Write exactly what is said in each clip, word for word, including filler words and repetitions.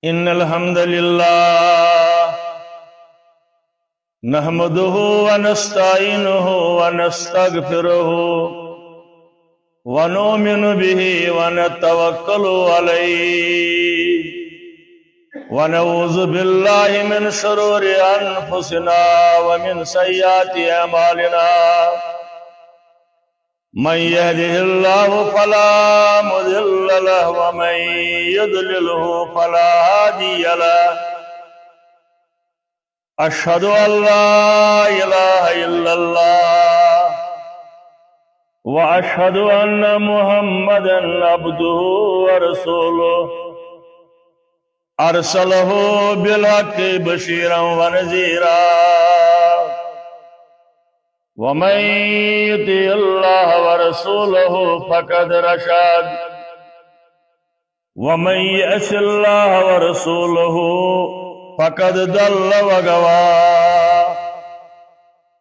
إن الحمد لله نحمده ونستعينه ونستغفره ونؤمن به ونتوكل عليه، ونعوذ بالله من شرور أنفسنا ومن سيئات أعمالنا. من يهده الله فلا مضل له، ومن يضلله فلا هادي له. أشهد أن لا إله إلا الله، وأشهد أن محمدا عبده ورسوله. أرسله بالحق بشيرا ونذيرا، ومن يطع الله ورسوله فقد رشد، ومن يعص الله ورسوله فقد ضل وغوى.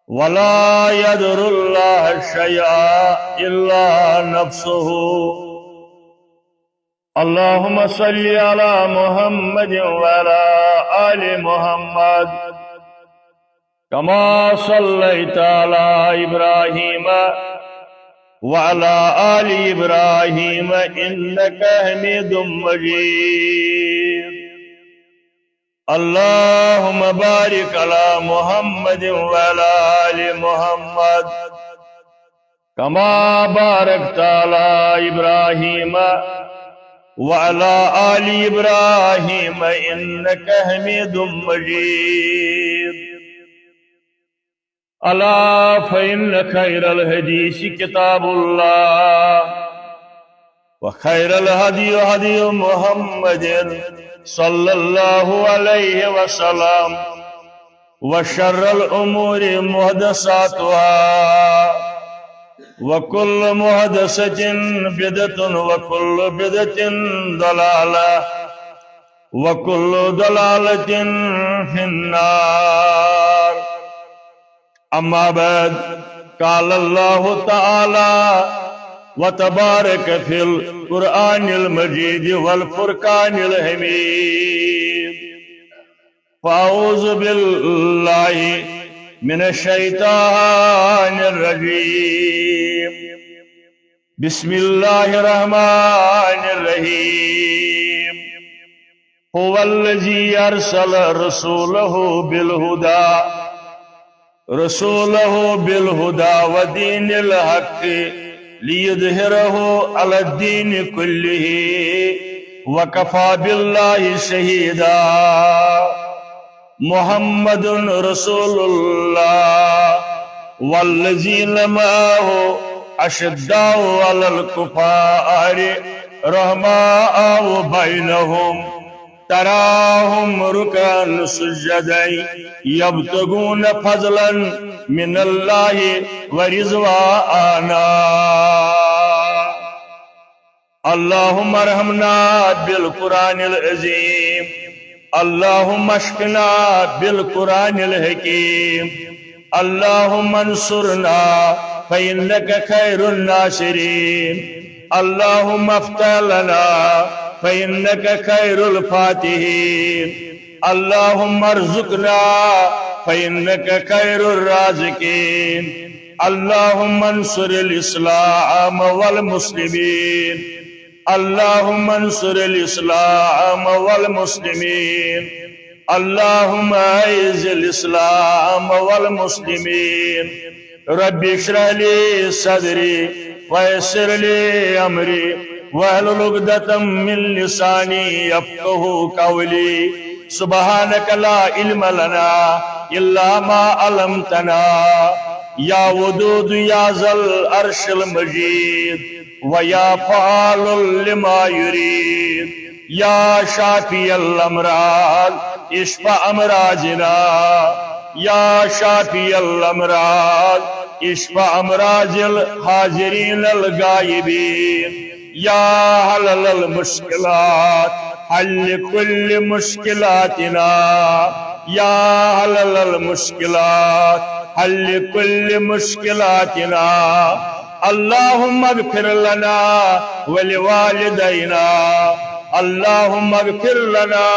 ولا يضر الله شيئا إلا نفسه. اللهم صل على محمد وعلى آل محمد كما صليت على إبراهيم وعلى آل إبراهيم إنك حميد مجيد. اللهم بارك على محمد وعلى آل محمد كما باركت على إبراهيم وعلى آل إبراهيم إنك حميد مجيد. ألا فإن خير الحديث كتاب الله، وخير الهدي هدي محمد صلى الله عليه وسلم، وشر الأمور محدثاتها، وكل محدثة بدعة، وكل بدعة ضلالة، وكل ضلالة في النار. أما بعد، قال الله تعالى وتبارك في القرآن المجيد والفرقان الحميد. فأعوذ بالله من الشيطان الرجيم. بسم الله الرحمن الرحيم. هو الذي أرسل رسوله بالهدى، رسوله بالهدى ودين الحق ليظهره على الدين كله وكفى بالله شهيدا. محمد رسول الله والذين معه أشداء على الكفار رحماء بينهم تراهم ركعا سجدا يبتغون فضلا من الله ورضوانا. اللهم ارحمنا بالقرآن العظيم. اللهم اشفنا بالقرآن الحكيم. اللهم انصرنا فإنك خير الناصرين. اللهم افتح لنا فإنك خير الفاتحين. اللهم ارزقنا فإنك خير الرازقين. اللهم انصر الإسلام والمسلمين. اللهم انصر الإسلام والمسلمين. اللهم أعز الإسلام والمسلمين. رب اشرح لي صدري ويسر لي أمري واحلل عقدة من لساني يفقه قولي. سبحانك لا علم لنا إلا ما علمتنا، يا ودود يا ذا العرش المجيد، ويا فعال لما يريد. يا شافي الأمراض، اشف أمراضنا. يا شافي الأمراض، اشف أمراض الحاضرين الغائبين. يا حلل المشكلات، حل كل مشكلاتنا. يا حلل المشكلات، حل كل مشكلاتنا. اللهم اغفر لنا ولوالدينا. اللهم اغفر لنا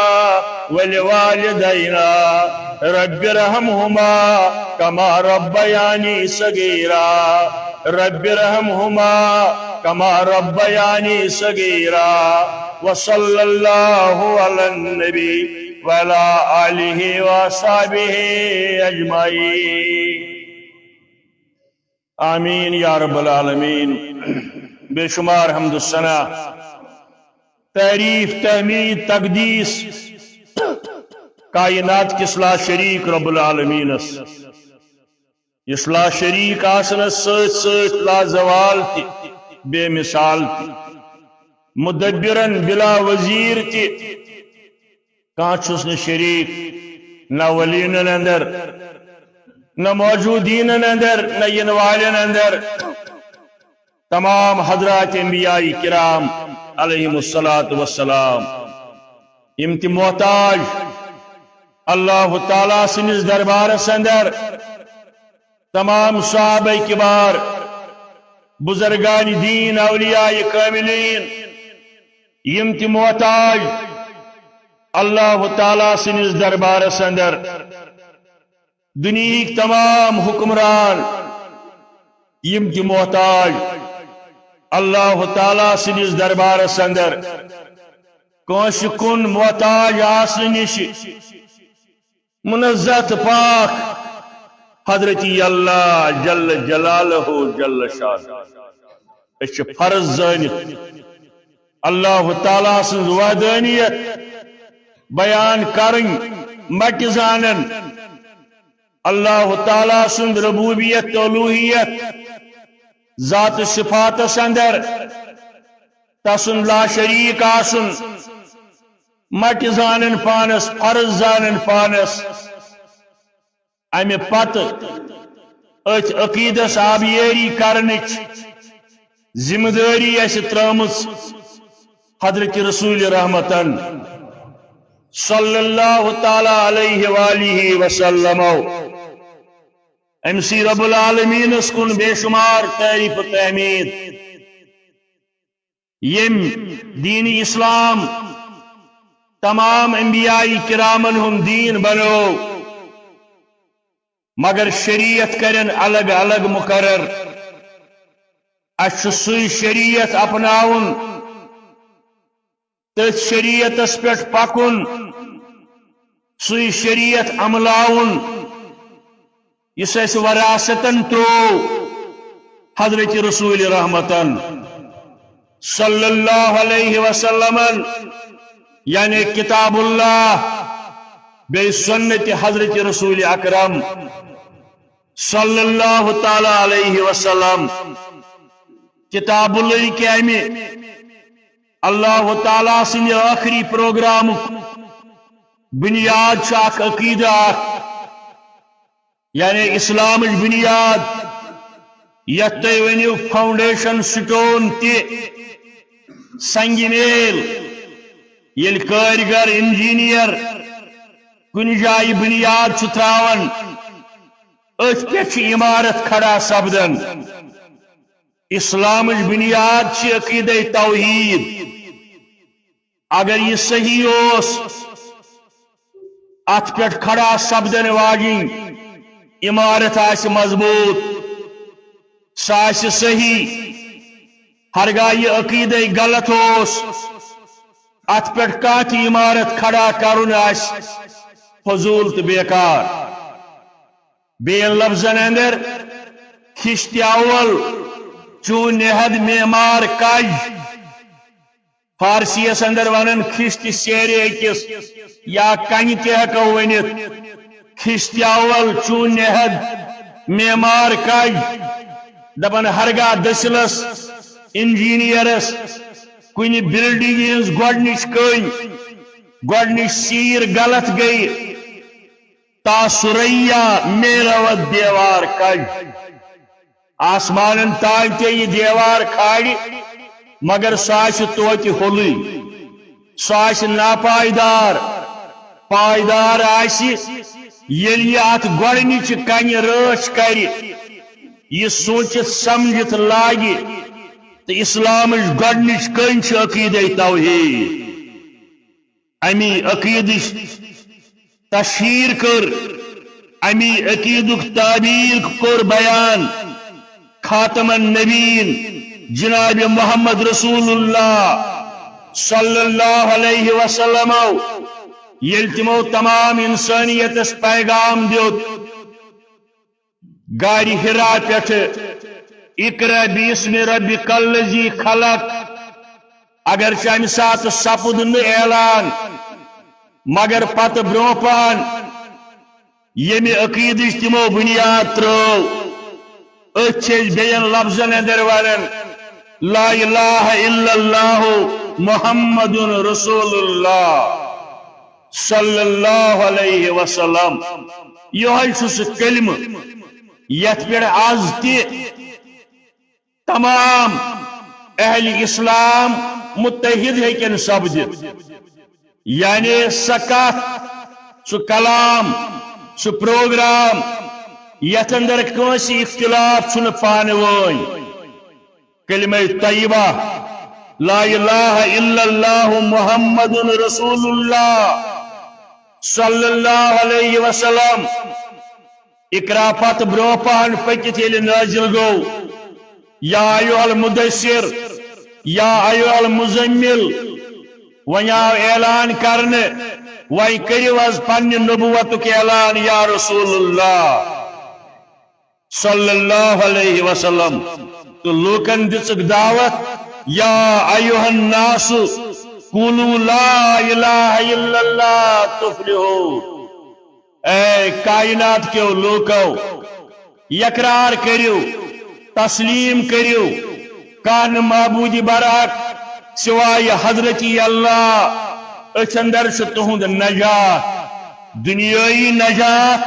ولوالدينا، رب ارحمهما كما ربياني صغيرا، رب ارحمهما كما ربياني صغيرا. وصلى الله على النبي وعلى آله وأصحابه أجمعين. آمین یا رب العالمین۔ بے شمار حمد و ثنا، تعریف، تحمید، تقدیس کائنات کِس لا شریک رب العالمینس، یُس لا شریک آسنس سۭتۍ سۭتۍ لا زوال تہِ، بے مثال تہِ، مدبرن بلا وزیر تہِ، کانٛہہ چھُس نہٕ شریک، نہ ولینن اندر، نہ موجودینن اندر، نہ یِنہٕ والٮ۪ن اندر۔ تمام حضرات انبیاء کرام علیہم الصلوۃ والسلام، یِم تہِ محتاج اللہ تعالیٰ سٕنٛدِس دربارس اندر، تمام صحابہ کبار، بزرگان دین، اولیاء کاملین، یِم تہِ محتاج اللہ تعالیٰ سٕنٛدِس دربارس اندر، دُنیہٕکۍ تمام حکمران، یِم تہِ محتاج اللہ تعالیٰ سٕنٛدِس دربارس اندر، کٲنٛسہِ کُن محتاج آسنہٕ نِش منزہ تہٕ پاک حضرت اللہ جل جلالہ جل شانہ۔ أسۍ چھِ فرض زٲنِتھ اللہ تعالیٰ سٕنٛز وحدانیت بیان کرٕنۍ، مٹہِ زانن اللہ تعالیٰ سٕنٛز ربوبیت تہٕ الوہیت، ذات صفاتس اندر تسُنٛد لا شریک آسُن، مٹہِ زانن پانس، فرض زانن پانس۔ امہِ پتہٕ أتھۍ عقیدس آبیٲری کرنٕچ ذمہ دٲری اسہِ ترٲومٕژ حضرت رسول رحمتن صلی اللہ تعالیٰ علیہ وآلہ وسلم۔ أمۍ سٕے رب العالمینس کُن بے شمار تعریف و تحمید، ییٚمۍ دین اسلام تمام انبیاء کرامن ہُنٛد دین بنوو، مگر شریعت کرن الگ الگ مقرر۔ اسہِ چھُ سُے شریعت اپناوُن، تٔتھۍ شریعتس پٮ۪ٹھ پکُن، سُے شریعت عملاوُن، یُس اسہِ وراثتن ترٛوو حضرت رسول رحمتن صلی اللہ علیہ وسلمن، یعنی کتاب اللہ، بیٚیہِ سنت حضرت رسول اکرم صلی اللہ تعالیٰ علیہ وسلم۔ کتاب اللہ کہِ امہِ اللہ تعالیٰ سٕنٛدِ ٲخری پروگرامُک بنیاد چھُ اکھ عقیدٕ اکھ، یعنی اسلامٕچ بنیاد، یتھ تُہۍ ؤنِو فاؤنڈیشن سٹون تہِ، سنگ میل۔ ییٚلہِ کٲرۍگر، انجینئر کُنہِ جایہِ بنیاد چھُ ترٛاوان، أتھۍ پٮ۪ٹھ چھِ عمارت کھڑا سپدان۔ اسلامٕچ بنیاد چھِ عقیدے توحید۔ اگر یہِ صحیح اوس، اتھ پٮ۪ٹھ کھڑا سپدن واجِنۍ عمارت آسہِ مضبوط، سۄ آسہِ صحیح۔ ہرگاہ یہِ عقیدے غلط اوس، اتھ پٮ۪ٹھ کانٛہہ تہِ عمارت کھڑا کرُن آسہِ فضول تہٕ بیکار۔ بیٚین لفظن اندر، خشت اول چون نہد معمار کج۔ فارسی یس اندر ونان خشت سیرِ أکِس یا کنہِ تہِ ہیکو ؤنِتھ۔ خشت اول چون نہد معمار کج۔ دپان ہرگاہ دٔسِلس، انجینئرس، کُنہِ بلڈنگہِ ہٕنٛز گۄڈنِچ کٔنۍ، گۄڈنِچ سیٖر غلط گٔیہِ، تا ثریا میرَوَتھ دیوار کج۔ آسمانن تام تہِ یہِ دیوار کھالہِ، مگر سُہ آسہِ توتہِ ہوٚلُے، سُہ آسہِ ناپائیدار۔ پائیدار آسہِ، ییٚلہِ یہِ اتھ گۄڈنِچہِ کنہِ رٲچھ کرِ، یہِ سوٗنچِتھ سمجھِتھ لاگہِ، تہٕ اسلامٕچ گۄڈنِچ کٔنۍ چھِ عقیدے توحید۔ امی عقیدٕچ تشہیر کٔر، امی عقیدُک تعبیر کوٚر بیان خاتم النبیین جناب محمد رسول اللہ صلی اللہ علیہ وسلم، ییٚلہِ تِمو تمام انسانیتس پیغام دیُت۔ غار حرا پٮ۪ٹھ، "اقرأ باسم ربک الذی خلق"، اگرچہ امہِ ساتہٕ سپُد نہٕ اعلان، مگر پتہٕ برونٛہہ پہن ییٚمہِ عقیدٕچ تِمو بُنیاد ترٲو، أتھۍ چھِ أسۍ بیٚین لفظن اندر ونان، "لا الہ الا اللہ محمد رسول اللہ صلی اللہ علیہ وسلم"۔ یہوے چھُ سُہ کلمہٕ یتھ پٮ۪ٹھ از تہِ تمام اہل اسلام متحد ہیٚکن سپدِتھ، یعنی سُہ کتھ، سُہ کلام، سُہ پروگرام یتھ اندر کٲنٛسہِ اختلاف چھُنہٕ پانہٕ وٲنۍ۔ کلمہ طیبہ، لا الہ الا اللہ محمد رسول اللہ صلی اللہ علیہ وسلم، اقرا پتہٕ برونٛہہ پہن پٔکِتھ ییٚلہِ نازل گوٚو، یا ایھا المدثر، یا ایھا المزمل، وۄنۍ آو اعلان کرنہٕ، وۄنۍ کٔرِو از پننہِ نبوتُک اعلان یا رسول اللہ صلی اللہ علیہ وسلم۔ تہٕ لوٗکن دِژٕکھ دعوت، یا ایھا الناس قولوا لا الہ الا اللہ تفلحوا۔ اے کائنات کیو لوٗکو، اقرار کٔرِو، تسلیم کٔرِو، کانٛہہ نہٕ معبوٗدِ برحق سوائے حضرت اللہ، أتھۍ اندر چھُ تُہُنٛد نجات، دُنیٲیی نجات،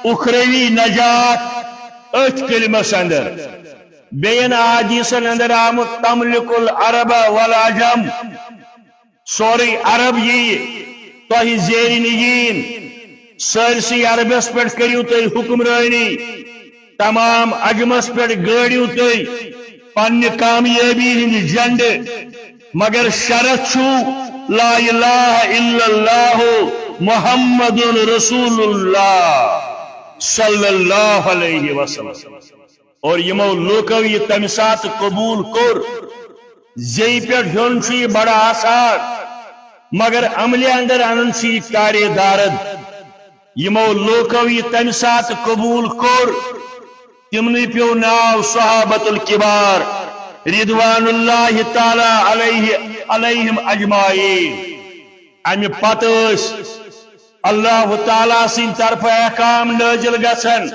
اُخروی نجات، أتھۍ کلمس اندر۔ بیٚین احادیثن اندر آمُت، "تملک العرب والعجم"، سورُے عرب ییہِ تۄہہِ زیرِ نگین، سٲرسٕے عربس پٮ۪ٹھ کٔرِو تُہۍ حکمرٲنی، تمام عجمس پٮ۪ٹھ گٲڑِو تُہۍ پننہِ کامیٲبی ہٕنٛدۍ جنڈٕ، مگر شرط چھُ، لا الہ الا اللہ محمد رسول اللہ صلی اللہ علیہ وسلم۔ اور یِمو لوٗکو یہِ تَمہِ ساتہٕ قبوٗل کوٚر، زیٚیہِ پٮ۪ٹھ ہیوٚن چھُ یہِ بڑٕ آسان، مگر عملہِ اندر اَنُن چھُ یہِ کارِ دارد۔ یِمو لوٗکو یہِ تَمہِ ساتہٕ قبوٗل کوٚر، تِمنٕے پیوٚو ناو صحابۃ الکبار رضوان اللہ تعالیٰ علیہ، علیہم اجمعین۔ اَمہِ پتہٕ ٲسۍ اللہ تعالیٰ سٕنٛدِ طرفہٕ احکام نٲزِل گژھان۔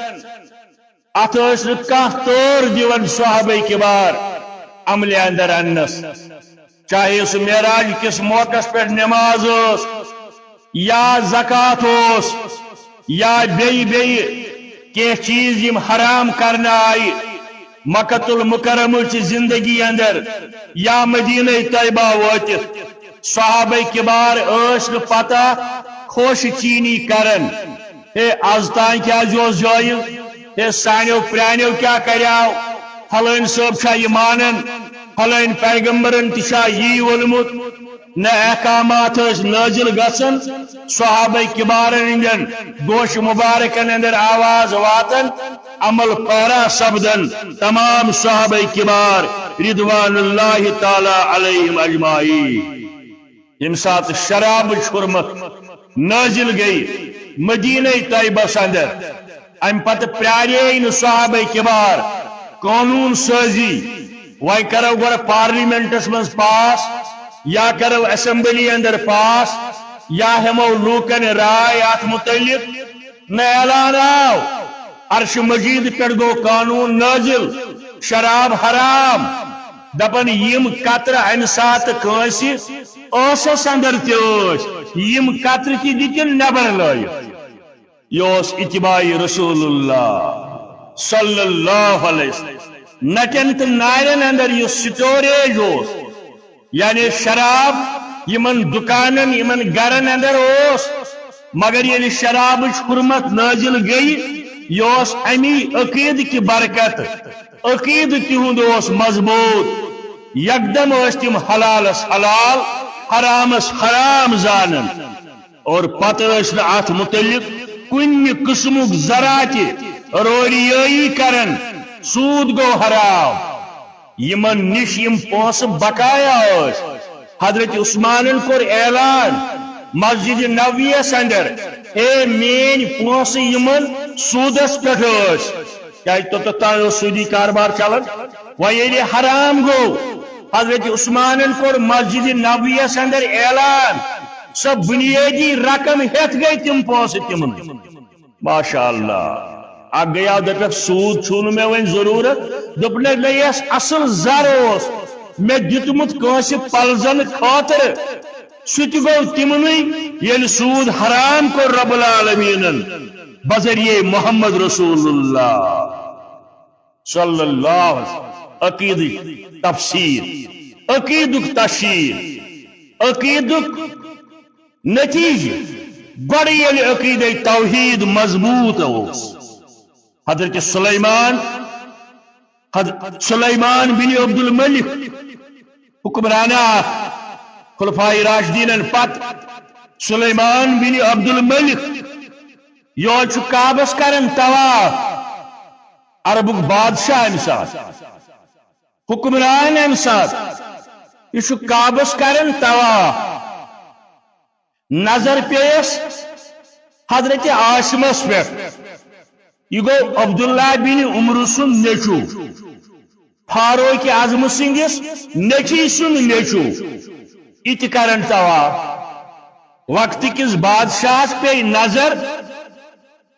اتھ ٲسۍ نہٕ کانٛہہ تٲر دِوان صحابہ کبار عملہِ اندر اننس، چاہے سُہ معراج کِس موقعس پٮ۪ٹھ نماز ٲس، یا زکوٰۃ اوس، یا بیٚیہِ بیٚیہِ کینٛہہ چیٖز یِم حرام کرنہٕ آیہِ مکۃ المکرمہ چہِ زندگی اندر یا مدینہ طیبہ وٲتِتھ۔ صحابہ کبار ٲسۍ نہٕ پتہ خوش چینی کران، ہے، از تام کیازِ اوس جٲیز؟ ہے، سانیو پرانیو کیٛاہ کریاو؟ فلٲنۍ صٲب چھا یہِ مانان؟ فلٲنۍ پیغمبرن تہِ چھا یی ووٚنمُت؟ نہ، احکامات ٲسۍ نٲزِل گژھان، صحابہ کبارن ہٕنٛدٮ۪ن گوش مبارکن اندر آواز واتان، عمل پیرا سپدان۔ تمام صحابہ کبار رضوان اللہ تعالیٰ علیہم اجمعین۔ ییٚمہِ ساتہٕ شرابٕچ حرمت نٲزِل گٔیہِ مدینہ طیبس اندر، امہِ پتہٕ پرٛارے نہٕ صحابہ کبار قونوٗن سٲزی۔ وۄنۍ کرو گۄڈٕ پارلیمنٹس منٛز پاس، یا کرو اسمبلی اندر پاس، یا ہٮ۪مو لوٗکن راے اتھ متعلق۔ نہ، اعلان آو، عرش مجید پٮ۪ٹھ گوٚو قانون نازل، شراب حرام۔ دپان، یِم قطرٕ امہِ ساتہٕ کٲنٛسہِ ٲسس اندر تہِ ٲسۍ، یِم قطرٕ تہِ دِتِن نٮ۪بر لٲیِتھ۔ یہِ اوس اتباع رسول اللہ صلی اللہ علیہ وسلم۔ نٹٮ۪ن تہٕ نارٮ۪ن اندر یُس سٹوریج اوس، یعنی شراب یِمن دُکانن، یِمن گرن اندر اوس، مگر ییٚلہِ شرابٕچ حرمت نٲزِل گٔیہِ، یہِ اوس امی عقیدٕ کہِ برکت۔ عقیدٕ تِہُنٛد اوس مضبوٗط، یکدم ٲسۍ تِم حلالس حلال، حرامس حرام زانان اور پتہٕ ٲسۍ نہٕ اتھ متعلق کُنہِ قٕسمُک ذرا تہِ روریٲیی کران۔ سود گوٚو حرام۔ یِمن نِش یِم پونٛسہٕ بقایا ٲسۍ، حضرت عثمانن کوٚر اعلان مسجد نبویس اندر، "اے میٲنۍ پونٛسہٕ یِمن سودس پٮ۪ٹھ ٲسۍ"، کیازِ توٚتتھ تام اوس سودی کاربار چلان۔ وۄنۍ ییٚلہِ حرام گوٚو، حضرت عثمانن کوٚر مسجد نبویس اندر اعلان، سۄ بنیٲدی رقم ہٮ۪تھ گٔے تِم پونٛسہٕ تِمن۔ ماشاء اللہ۔ اکھ گٔیاو، دپکھ، "سود چھُو نہٕ مےٚ وۄنۍ ضروٗرت۔" دوٚپنَے، "مےٚ یَس اصل زر اوس مےٚ دیُتمُت کٲنٛسہِ پلزن خٲطرٕ، سُہ تہِ گوٚو تِمنٕے، ییٚلہِ سود حرام کوٚر رب العالمینن بذریعہ محمد رسول اللہ صلی اللہ علیہ وسلم۔" عقیدٕچ تفسیر، عقیدُک تشہیر، عقیدُک نتیجہ۔ گۄڈٕ ییٚلہِ عقیدے توحید مضبوط اوس، حضرت سلیمان، حضرت سلیمان بن عبد الملک، حکمرانہ خلفائے راشدینن پتہٕ سلیمان بن عبد الملک، یہِ چھُ کعبس کران طواف۔ عربُک بادشاہ امہِ ساتہٕ، حکمران امہِ ساتہٕ، یہِ چھُ کعبس کران طواف۔ نظر پیٚیس حضرت عاصمس پٮ۪ٹھ۔ یہِ گوٚو عبداللہ بن عمرو سُنٛد نیٚچو، فاروق اعظم سٕنٛدِس نیٚچوۍ سُنٛد نیٚچو۔ یہِ تہِ کران طواف۔ وقتہٕ کِس بادشاہس پیٚیہِ نظر،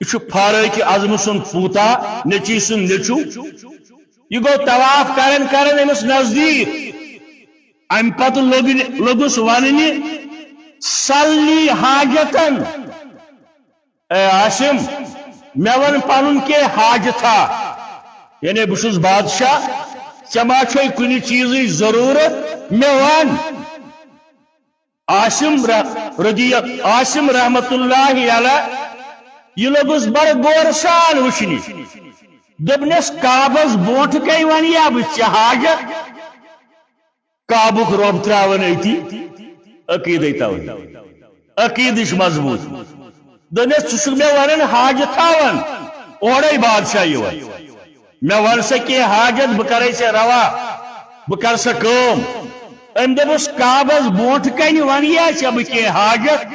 یہِ چھُ فاروق اعظم سُنٛد پوٗتا، نیٚچوۍ سُنٛد نیٚچو۔ یہِ گوٚو طواف کران کران أمِس نزدیٖک۔ امہِ پتہٕ لوٚگ، لوٚگُس وننہِ، "سل لی حاجتن"، اے عاصم، مےٚ ون پنُن کینٛہہ حاجتھا، یعنی بہٕ چھُس بادشاہ، ژےٚ ما چھے کُنہِ چیٖزٕچ ضروٗرت، مےٚ ون۔ عاصم رح-، رضی-، عاصم رحمت اللہ علیہ، یہِ لوٚگُس بڑٕ غورٕ سان وٕچھنہِ۔ دوٚپنس، "کعبس برونٛٹھ کَنہِ ونیا بہٕ ژےٚ حاجت؟" کعبُک رۄب تراوان أتی، عقیدے توحید، عقیدٕچ مضبوٗط۔ دوٚپنس، "ژٕ چھُکھ مےٚ ونان حاجت تھاوان، اورے بادشاہ یِوان۔ مےٚ ون سا کینٛہہ حاجت، بہٕ کرے ژےٚ روا، بہٕ کرٕ سا کٲم۔" أمۍ دوٚپُس، "کعبس برونٛٹھ کنہِ ونیا ژےٚ بہٕ کینٛہہ حاجت،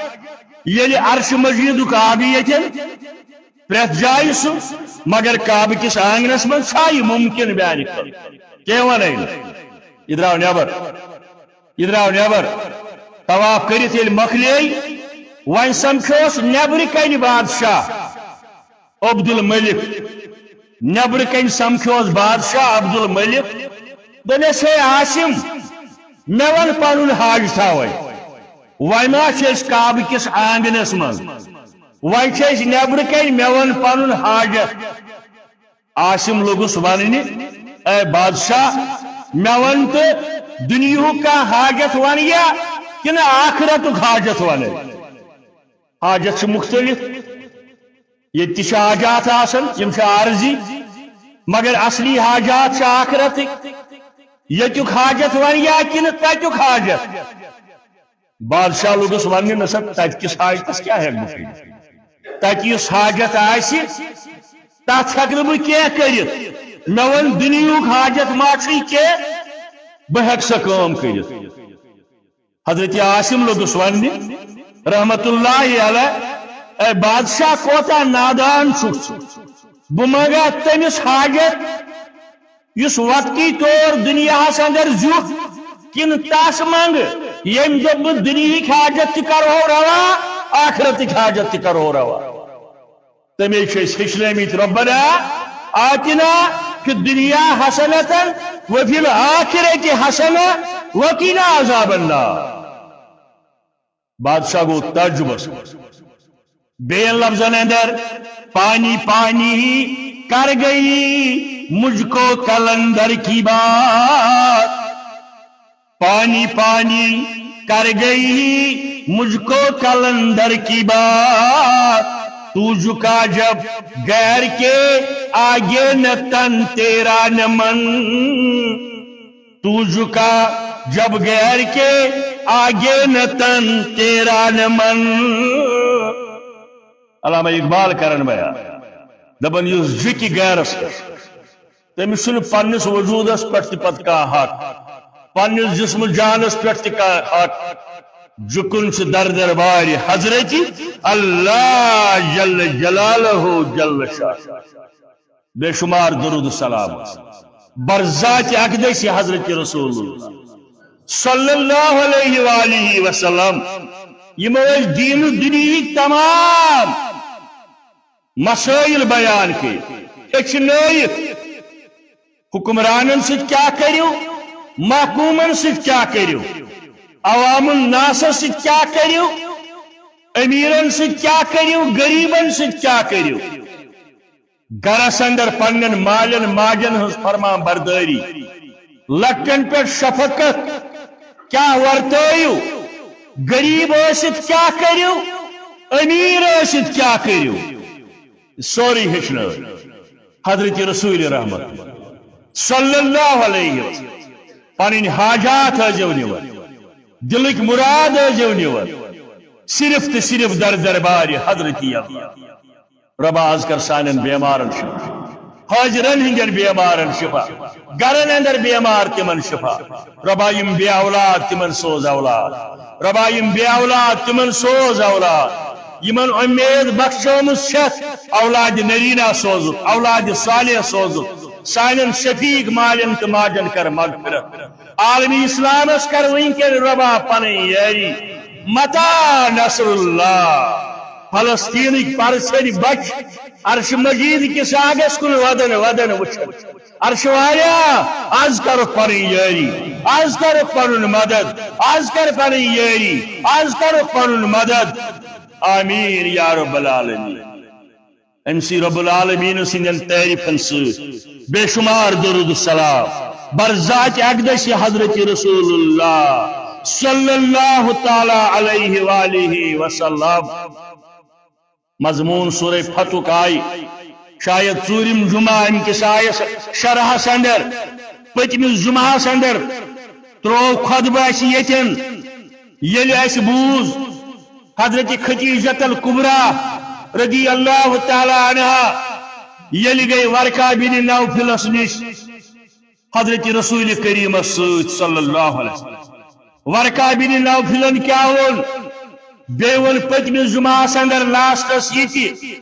ییٚلہِ عرش مجیدُک آب ییٚتٮ۪ن پرٛٮ۪تھ جایہِ سُہ، مگر کعبہٕ کِس آنگنس منٛز چھا یہِ مُمکِن میانہِ خٲطرٕ؟ کینٛہہ ونے نہٕ۔" یہِ درٛاو نٮ۪بر۔ یہِ درٛاو نٮ۪بر۔ طواف کٔرِتھ ییٚلہِ مۄکلے، وۄنۍ سمکھیوس نٮ۪برٕ کنہِ بادشاہ عبدالملک۔ نٮ۪برٕ کنہِ سمکھیوس بادشاہ عبدالملک۔ دوٚپنس، "ہے عاصم، مےٚ ون پنُن حاجتھا وۄنۍ۔ وۄنۍ ما چھِ أسۍ کعبہٕ کِس آنگنس منٛز، وۄنۍ چھِ أسۍ نٮ۪برٕ کنہِ، مےٚ ون پنُن حاجت۔" عاصم لوٚگُس وننہِ، "اے بادشاہ، مےٚ ون تہٕ دُنیاہُک کانٛہہ حاجت ونیا کِنہٕ آخرتُک حاجت ونے؟" حاجت چھِ مُختٔلِف۔ ییٚتہِ تہِ چھِ حاجات آسان، یِم چھِ عارضی، مگر اصلی حاجات چھِ آخرتٕکۍ۔ ییٚتیُک حاجت ونیا کِنہٕ تتیُک حاجت؟ بادشاہ لوٚگُس وننہِ، "نہ سا، تتہِ کِس حاجتس کیٛاہ ہٮ۪کہٕ بہٕ کٔرِتھ؟ تتہِ یُس حاجت آسہِ، تتھ ہٮ۪کہٕ نہٕ بہٕ کینٛہہ کٔرِتھ۔ مےٚ ووٚن، دُنیاہُک حاجت ما چھُے کینٛہہ، بہٕ ہٮ۪کہٕ سۄ کٲم کٔرِتھ۔" حضرت عاصم لوٚگُس وننہِ، رحمت اللہ علیہ، "اے بادشاہ، کوتاہ نادان چھُکھ ژٕ؟ بہٕ منگا تٔمِس حاجت، یُس وقتی طور دُنیاہس اندر زیُٹھ، کِنہٕ تس منٛگ، ییٚمۍ دوٚپ، بہٕ دُنیہٕکۍ حاجت تہِ کرہو روا، آخرتٕکۍ حاجت تہِ کرہو روا؟" تَمے چھِ أسۍ ہیٚچھنٲومٕتۍ، "ربنا آتنا فی الدنیا حسنة وفی الآخرة حسنة وقنا عذاب النار۔" بادشاہ گوٚو تعجبس۔ بیٚین لفظن اندر، "پانی پانی کر گئی مجھ کو قلندر کی بات، پانی پانی کر گئی مجھ کو قلندر کی بات، تو جھکا جب غیر کے آگے نہ تن تیرا نہ من، تو جھکا جب غیر کے آگے نہ تن تیرا نہ من۔ علامہ اقبال کرن بیان، دپان، یُس جھُکہِ غیرس پٮ۪ٹھ، تٔمِس چھُنہٕ پننِس وجودس پٮ۪ٹھ تہِ پتہٕ کانٛہہ حق، پننِس جسم جانس پٮ۪ٹھ تہِ کانٛہہ حق۔ جُکُن چھُ در دربارِ حضرت اللہ جل جلالہ جل شان۔ بے شمار درود و سلام بر ذات اقدس حضرت رسول اللہ صلی اللہ علیہ وآلہ وسلم۔ یِمو ٲسۍ دین و دنیاہٕکۍ تمام مسائل بیان کٔرۍ، ہیٚچھنٲیِکھ۔ حکمرانن سۭتۍ کیٛاہ کٔرِو، محکومن سۭتۍ کیٛاہ کٔرِو، عوام الناسس سۭتۍ کیٛاہ کٔرِو، امیرن سۭتۍ کیٛاہ کٔرِو، غریبن سۭتۍ کیٛاہ کٔرِو۔ گرس اندر پننٮ۪ن مالٮ۪ن ماجن ہٕنٛز فرمان بردٲری، لۄکٹٮ۪ن پٮ۪ٹھ شفقت، کیٛاہ ورتٲیِو، غریب ٲسِتھ کیٛاہ کٔرِو، امیر ٲسِتھ کیٛاہ کٔرِو، سورُے ہیٚچھنٲو حضرت رسول رحمت صلی اللہ علیہ وسلم۔ پنٕنۍ حاجات ٲسۍزیو نِوان، دلٕکۍ مُراد ٲسۍزیو نِوان، صرف تہٕ صرف در دربارِ حضرت اللہ۔ رۄبا، از کر سانٮ۪ن بیمارن شفا، حاضرن ہٕنٛدٮ۪ن بیمارن شفا، گرن اندر بیمار تِمن شفا۔ رۄبا، یِم بے اولاد تِمن سوز اولاد۔ رۄبا، یِم بے اولاد تِمن سوز اولاد۔ یِمن اُمید بخشٲومٕژ چھَتھ اولاد نرینا سوزُکھ، اولاد صالح سوزُکھ۔ سانٮ۪ن شفیق مالٮ۪ن تہٕ ماجن کر مغفرت۔ عالمی اسلامس کر وٕنکٮ۪ن رۄبا پنٕنۍ یٲری۔ متیٰ نصر اللہ؟ فلسطینٕکۍ پرژھٮ۪ن بچ عرش مجید کِس آگس کُن ودن ودن وٕچھن۔ عرش والیا، از کرُکھ پنٕنۍ یٲری، از کرُکھ پنُن مدد، از کر پنٕنۍ یٲری، از کرُکھ پنُن مدد۔ آمین یا رب العالمین۔ أمۍ سٕے رب العالمین سٕنٛدٮ۪ن تعریفن سۭتۍ بے شمار درود السلام بر ذات اقدس حضرت رسول اللہ صلی اللہ تعالی علیہ وآلہ وسلم۔ مضمون سورہ فتحُک آیہِ شاید ژوٗرِم جمعہ، اَمہِ کِس آیس شرحس اندر، پٔتمِس جمعہس اندر ترٛوو خطبہٕ اَسہِ ییٚتٮ۪ن۔ ییٚلہِ اَسہِ بوٗز حضرت خدیجۃ الکبریٰ رضی اللہ تعالی عنہا ییٚلہِ گٔے ورقہ بن نوفلس نِش حضرت رسول کریمس سۭتۍ صلی اللہ علیہ وسلم، ورقہ بن نوفلن کیٛاہ ووٚن؟ بیٚیہِ ووٚن پٔتمِس جمعہس اندر لاسٹس یہِ تہِ،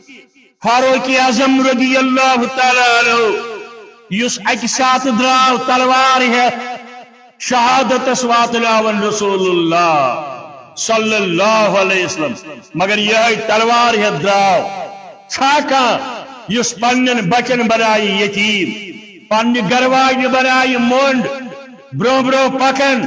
فاروق اعظم رضی اللہ تعالی عنہ، یُس اکہِ ساتہٕ درٛاو تلوار ہٮ۪تھ شہادتس واتناون رسول اللہ صلی اللہ علیہ وسلم، مگر یہے تلوار ہٮ۪تھ درٛاو۔ چھا کانٛہہ یُس پننٮ۪ن بچن بنایہِ یتیٖم، پننہِ گرواجہِ بنایہِ مۄنڈ، برونٛہہ برونٛہہ پکن؟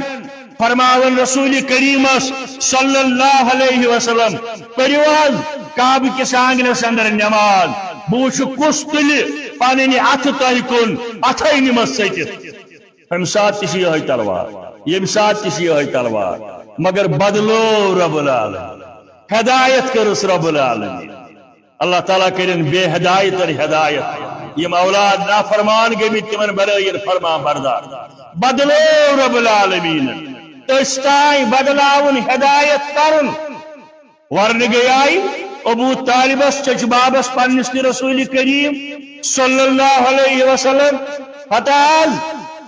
فرماون رسول کریمس صلی اللہ علیہ وسلم، پٔرِو حظ کعبہٕ کِس آنگنس اندر نماز، بہٕ وٕچھٕ کُس تُلہِ پنٕنۍ اتھٕ تۄہہِ کُن، اتھے نِمس ژٔٹِتھ۔ امہِ ساتہٕ تہِ چھِ یِہوٚے تلوار، ییٚمہِ ساتہٕ تہِ چھِ یِہوٚے تلوار، مگر بدلو رب العالمین، ہدایت کٔرٕس رب العالمین۔ اللہ تعالیٰ کٔرِن بے ہدایتن ہدایت۔ یِم اولاد نافرمان گٔمٕتۍ، تِمن بنٲیِن فرمان بردار۔ بدلو رب العالمین۔ تٔسۍ تام بدلاوُن، ہدایت کرُن۔ ورنہٕ گٔیے ابو طالبس، چچہِ بابس پننِس تہِ رسول کریم صلی اللہ علیہ وسلم۔ پتہٕ حظ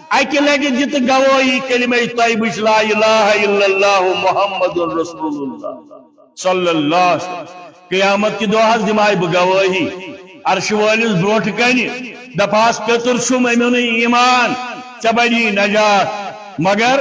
اکہِ لٹہِ دِتہٕ گوٲہی کلمہ طیبٕچ، لا الہ الا اللہ محمد رسول اللہ۔ صلی اللہ علیہ وسلم۔ قیامت کہِ دۄہ حظ دِمہٕ ہا بہٕ گوٲہی عرشہِ وٲلِس برونٛٹھ کنہِ، دپہٕ ہس، پیوٚتُر چھُم، أمۍ اوٚنُے ایمان، ژےٚ بنی نجات۔ مگر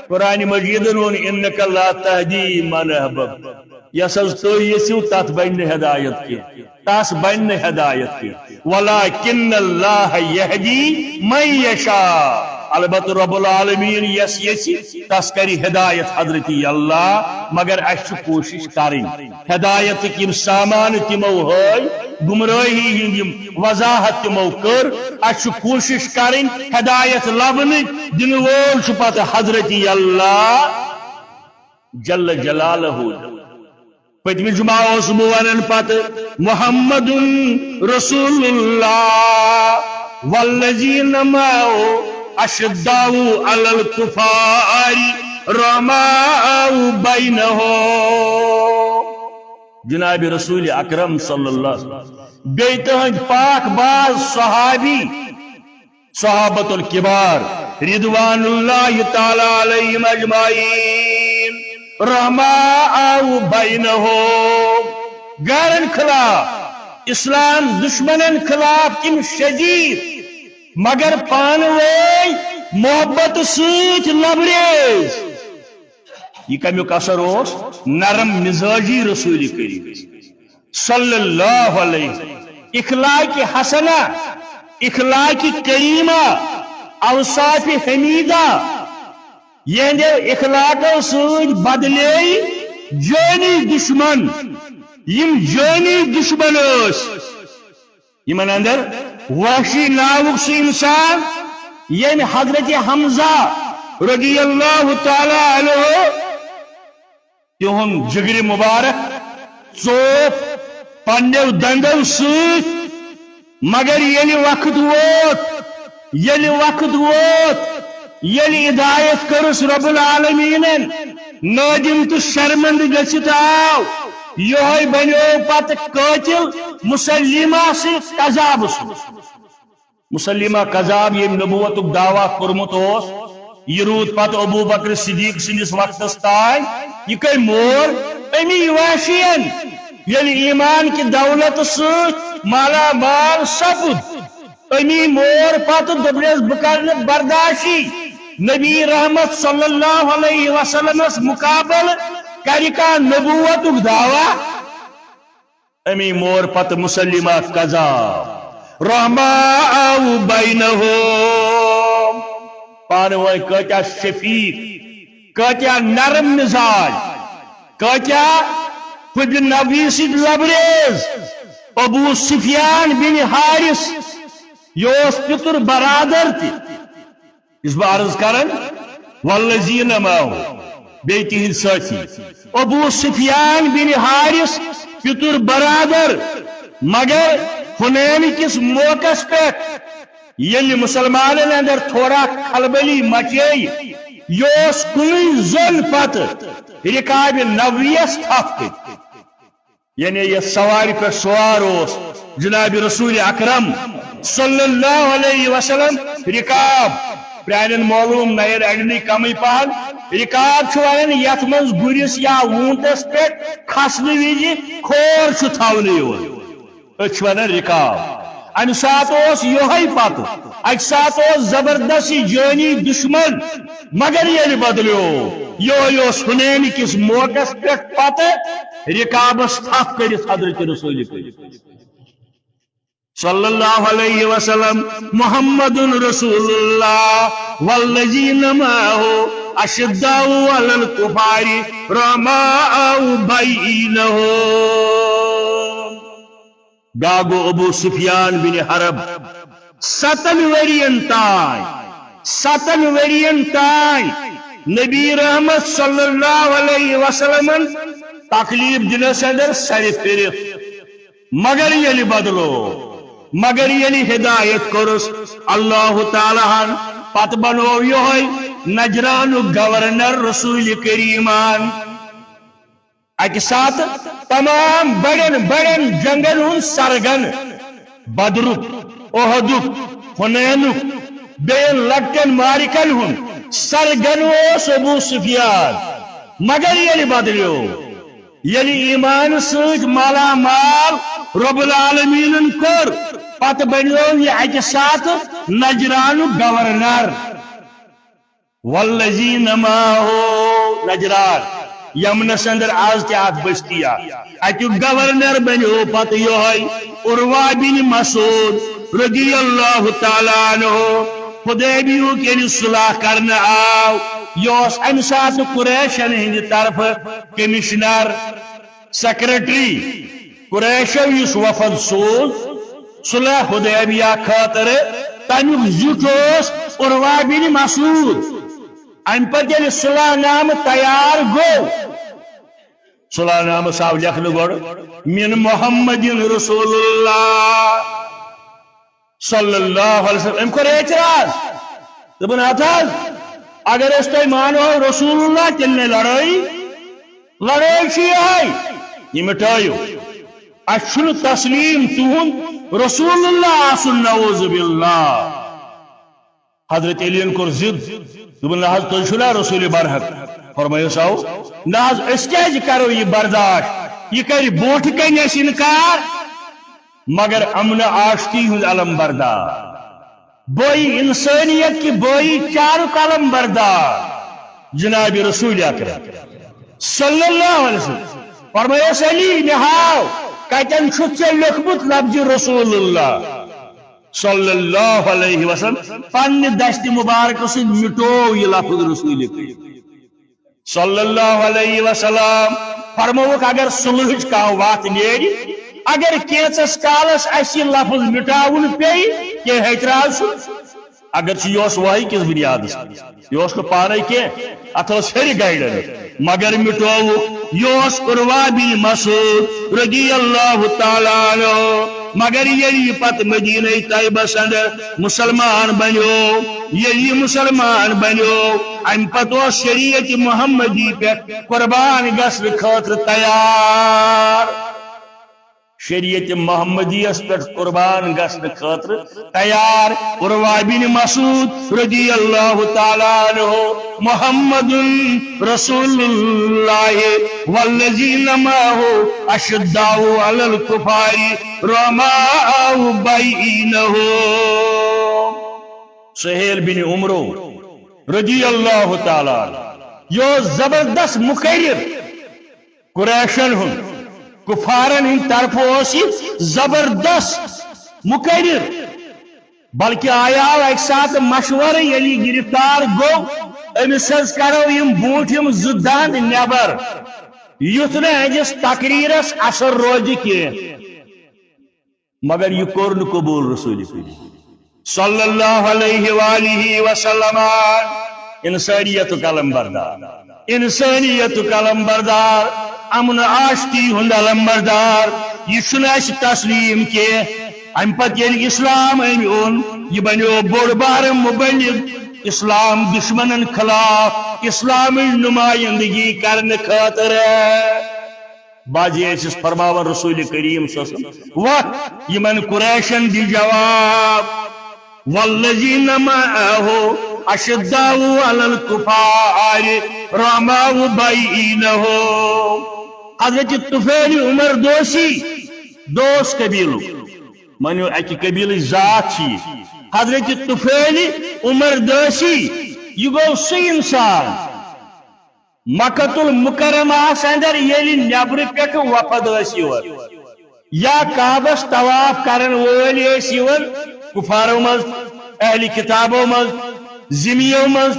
قرآن مجیدن ووٚن، انک لا تہدی من احببت، یس حظ تُہۍ یژھِو تتھ بنہِ نہٕ ہدایت کینٛہہ، تس بنہِ نہٕ ہدایت کینٛہہ۔ ولکن اللہ یہدی من یشاء۔ البتہ رب العالمین یس یژھِ، تس کرِ ہدایت حضرت اللہ۔ مگر اسہِ چھِ کوٗشش کرٕنۍ۔ ہدایتٕکۍ یِم سامان تِمو ہٲوۍ، گمراہی ہٕنٛدۍ یِم وضاحت تِمو کٔر، اسہِ چھِ کوٗشش کرٕنۍ ہدایت لبنٕچ۔ دِنہٕ وول چھُ پتہٕ حضرت اللہ جل جلالہ۔ پٔتمہِ جمعہ اوسُس بہٕ ونان پتہٕ، محمد رسول اللہ والذین معه اشداء علی الکفار رحماء بینہم۔ جناب رسول اکرم صلی اللہ علیہ وسلم، بیٚیہِ تہنٛدۍ پاک باز صحابی، صحابت الکبار، رضوان اللہ تعالی علیہم اجمعین، رحماء بینہم، غیرن خلاف، اسلام دشمنن خلاف تِم شدید، مگر پانہٕ وٲنۍ محبت سۭتۍ لبریز۔ یہِ کمیُک اثر اوس؟ نرم مزاجی رسول کریم صلی اللہ علیہ وسلم۔ اخلاق حسنہ، اخلاق کریمہ، اوصاف حمیدہ، یہندیو اخلاقو سۭتۍ بدلے جٲنی دشمن۔ یِم جٲنی دشمن ٲسۍ، یِمن اندر وحشی ناوُک سُہ انسان، ییٚمۍ حضرت حمزہ رضی اللہ تعالی عنہ تِہُنٛد جگرِ مبارک ژوپ پننیو دندو سۭتۍ، مگر ییٚلہِ وقت ووت، ییٚلہِ وقت ووت، ییٚلہِ ہدایت کٔرٕس رب العالمیٖنن، نٲدِم تہٕ شرمندٕ گٔژھِتھ آو، یِہوٚے بنیو پتہٕ قٲتِل مسلمہ سٕنٛدِ کذابہٕ سُنٛد۔ مسلمہ کذاب، ییٚمۍ نبوتُک دعویٰ کوٚرمُت اوس، یہِ روٗد پتہٕ ابو بکر صدیق سٕنٛدِس وقتس تام۔ یہِ کٔمۍ مور؟ اَمی وحشین، ییٚلہِ ایمان کہِ دولت سۭتۍ مالا مال سپُد۔ اَمی مور پتہٕ، دوٚپنس، "بہٕ کرٕ نہٕ برداشی نبی رحمت صلی اللہ علیہ وسلمس مقابلہٕ کرِ کانٛہہ نبوتُک دعویٰ۔" اَمی مور پتہٕ مسلمہ کذاب، رحماء بینہم، پانہٕ وٲنۍ کٲتیٛاہ شفیق، کٲتیٛاہ نرم مزاج، کٲتیٛاہ حب نبی سۭتۍ لبریز۔ ابو سفیان بن حارث، یہِ اوس پِتُر برادر تہِ۔ یُس بہٕ عرض کران، والذین معہ، بیٚیہِ تِہنٛدۍ سٲتھی۔ ابو سفیان بن حارث، پِتُر برادر، مگر حنین کِس موقعس پٮ۪ٹھ، ییٚلہِ مسلمانن اندر تھوڑا کھلبلی مچے، یہِ اوس کُنُے زوٚن پتہٕ رکابِ نبویس تھپھ کٔرِتھ۔ یعنی یتھ سوارِ پٮ۪ٹھ سوار اوس جناب رسول اکرم صلی اللہ علیہ وسلم، رکاب، پرانٮ۪ن معلوم، نین اڑنی کمٕے پہن، رکاب چھُ ونان یتھ منٛز گُرِس یا ووٗنٹس پٮ۪ٹھ کھسنہٕ وِزِ کھور چھُ تھاونہٕ یِوان، أسۍ چھِ ونان رکاب۔ امہِ ساتہٕ اوس یِہوٚے پتہٕ، اکہِ ساتہٕ اوس زبردست یہِ جٲنی دشمن، مگر ییٚلہِ بدلیو، یِہوٚے اوس حنین کِس موقعس پٮ۪ٹھ پتہٕ رکابس تھپھ کٔرِتھ حضرت رسول کریم صلی اللہ علیہ وسلم، محمد رسول اللہ والذین معہ اشداء علی الکفار رحماء بینہم۔ گاگو ابو سفیان بن حرب، ستن ورین تام، ستن ورین تام نبی رحمت صلی اللہ علیہ وسلمن تکلیف دِنس اندر سرِ پھرِتھ۔ مگر ییٚلہِ بدلو، مگر ییٚلہِ ہدایت کوٚرُس اللہ تعالیٰ ہن، پتہٕ بنوو یِہوٚے نجرانُک گورنر رسول کریٖمان۔ اکہِ ساتہٕ تمام بڑٮ۪ن بڑٮ۪ن جنگن ہُنٛد سرگن، بدرُک، احدُک، حنینُک، بیٚین لۄکٹٮ۪ن معرکن ہُنٛد سرگن اوس ابو سفیان۔ مگر ییٚلہِ بدلیو، ییٚلہِ ایمان سۭتۍ مالا مال رب العالمینن کوٚر، پتہٕ بنیو یہِ اکہِ ساتہٕ نجرانُک گورنر۔ والذین معہ، نجران، یمنس اندر آز تہِ اکھ بستی اکھ، اتیُک گورنر بنیو پتہٕ یِہوٚے عروہ بن مسعود رضی اللہ تعالیٰ عنہ۔ حدیبیہُک ییٚلہِ صلح کرنہٕ آو، یہِ اوس امہِ ساتہٕ قریشن ہٕنٛدِ طرفہٕ کمشنر، سیکرٹری۔ قریشو یُس وفد سوز صلح حدیبیہ خٲطرٕ، تمیُک زیُٹھ اوس عروہ بن مسعود۔ امہِ پتہٕ ییٚلہِ صلح نامہٕ تیار گوٚو، صلح نامس آو لیکھنہٕ گۄڈٕ، "من محمد رسول اللہ صلی اللہ علیہ وسلم"۔ أمۍ کوٚر اعتراض، دوٚپُن، ہتہٕ حظ، اگر أسۍ تۄہہِ مانو رسول اللہ، تیٚلہِ نَے لڑٲیی۔ لڑٲے چھِ یِہے، یہِ مِٹٲیِو۔ اَسہِ چھُنہٕ تسلیم تُہُنٛد رسول اللہ آسُن، نعوذ باللہ۔ حضرت علیَن کوٚر ضد، دوٚپُن، نہ حظ، تُہۍ چھِو نا رسول برحق؟ فرمٲیِس، او، نہ حظ، أسۍ کیازِ کرو یہِ برداشت؟ یہِ کرِ برونٛٹھ کنہِ اَسہِ انکار، مگر امن آشتی ہُنٛد علم بردار، بٲیی انسانیت کہِ بٲیی چارُک علم بردار جناب رسول اکرم صلی اللہ علیہ وسلم۔ فرمٲیِس، علی، مےٚ ہاو، کتٮ۪ن چھُتھ ژےٚ لیوٚکھمُت لفظ رسول اللہ صلی اللہ علیہ وسلم؟ پننہِ دستِ مبارکہٕ سۭتۍ مِٹوو یہِ لفظ رسول کریم صلی اللہ علیہ وسلم۔ فرمووُکھ، اگر صلحٕچ کانٛہہ وتھ نیرِ، اگر کینٛژس کالس اسہِ یہِ لفظ مِٹاوُن پیٚیہِ، کینٛہہ اعتراض چھُ؟ اگرچہ یہِ اوس وحی کِس بُنیادس پٮ۪ٹھ، یہِ اوس نہٕ پانے کینٛہہ، اتھ ٲس ہیٚرِ guidance، مگر مِٹووُکھ۔ یہِ اوس عروہ بن مسعود رضی اللہ تعالیٰ عنہ، مگر ییٚلہِ یہِ پتہٕ مدینہ طیبس اندر مسلمان بنیو، ییٚلہِ یہِ مسلمان بنیو، امہِ پتہٕ اوس شریعت محمدی پٮ۪ٹھ قربان گژھنہٕ خٲطرٕ تیار۔ شریعت محمدیس پٮ۪ٹھ قربان گژھنہٕ خٲطرٕ تیار۔ عروہ بن مسعود رضی اللہ تعالیٰ عنہ، محمد رسول اللہ والذین معه اشداء علی الکفار رحماء بینہم۔ سہیل بن عمرو رضی اللہ تعالیٰ عنہ، یہِ اوس زبردست مقرر۔ قریشن ہُنٛد، کفارن ہٕنٛدِ طرفہٕ اوس یہِ زبردست مقرر، بلکہ آیاو اکہِ ساتہٕ مشورٕ، ییٚلہِ یہِ گرفتار گوٚو، أمِس حظ کرو یِم برونٛٹھِم زٕ دند نٮ۪بر، یُتھ نہٕ أہنٛدِس تقریرس اثر روزِ کینٛہہ۔ مگر یہِ کوٚر نہٕ قبول رسول کریم صلی اللہ علیہ وآلہ وسلم۔ انسانیتُک علم بردار، انسانیتُک علم بردار، امن آشتی ہُنٛد علم بردار، یہِ چھُنہٕ اَسہِ تسلیم کینٛہہ۔ امہِ پتہٕ ییٚلہِ اسلام أمۍ اوٚن، یہِ بنیو بوٚڑ بارٕ مبلغ اسلام دشمنن خلاف، اسلامٕچ نمائندگی کرنہٕ خٲطرٕ۔ بعضی ٲسِس فرماوان رسول کریم صلی اللہ علیہ وسلم، وَتھ یِمن قریشن دِ جواب۔ والذین معه اشداء علی الکفار رحماء بینہم۔ حضرت طفیل عمر دوسی، دوس قبیلُک، مٲنِو اَکہِ قبیلٕچ ذات چھِ یہِ۔ حضرت طفیل عمر دوسی، یہِ گوٚو سُہ انسان، مکۃ المکرمہس اندر ییٚلہِ نٮ۪برٕ پٮ۪ٹھٕ وفد ٲسۍ یِوان یا کعبس طواف کرن وٲلۍ ٲسۍ یِوان، کفارو منٛز، اہلِ کتابو منٛز، ذمیو منٛز،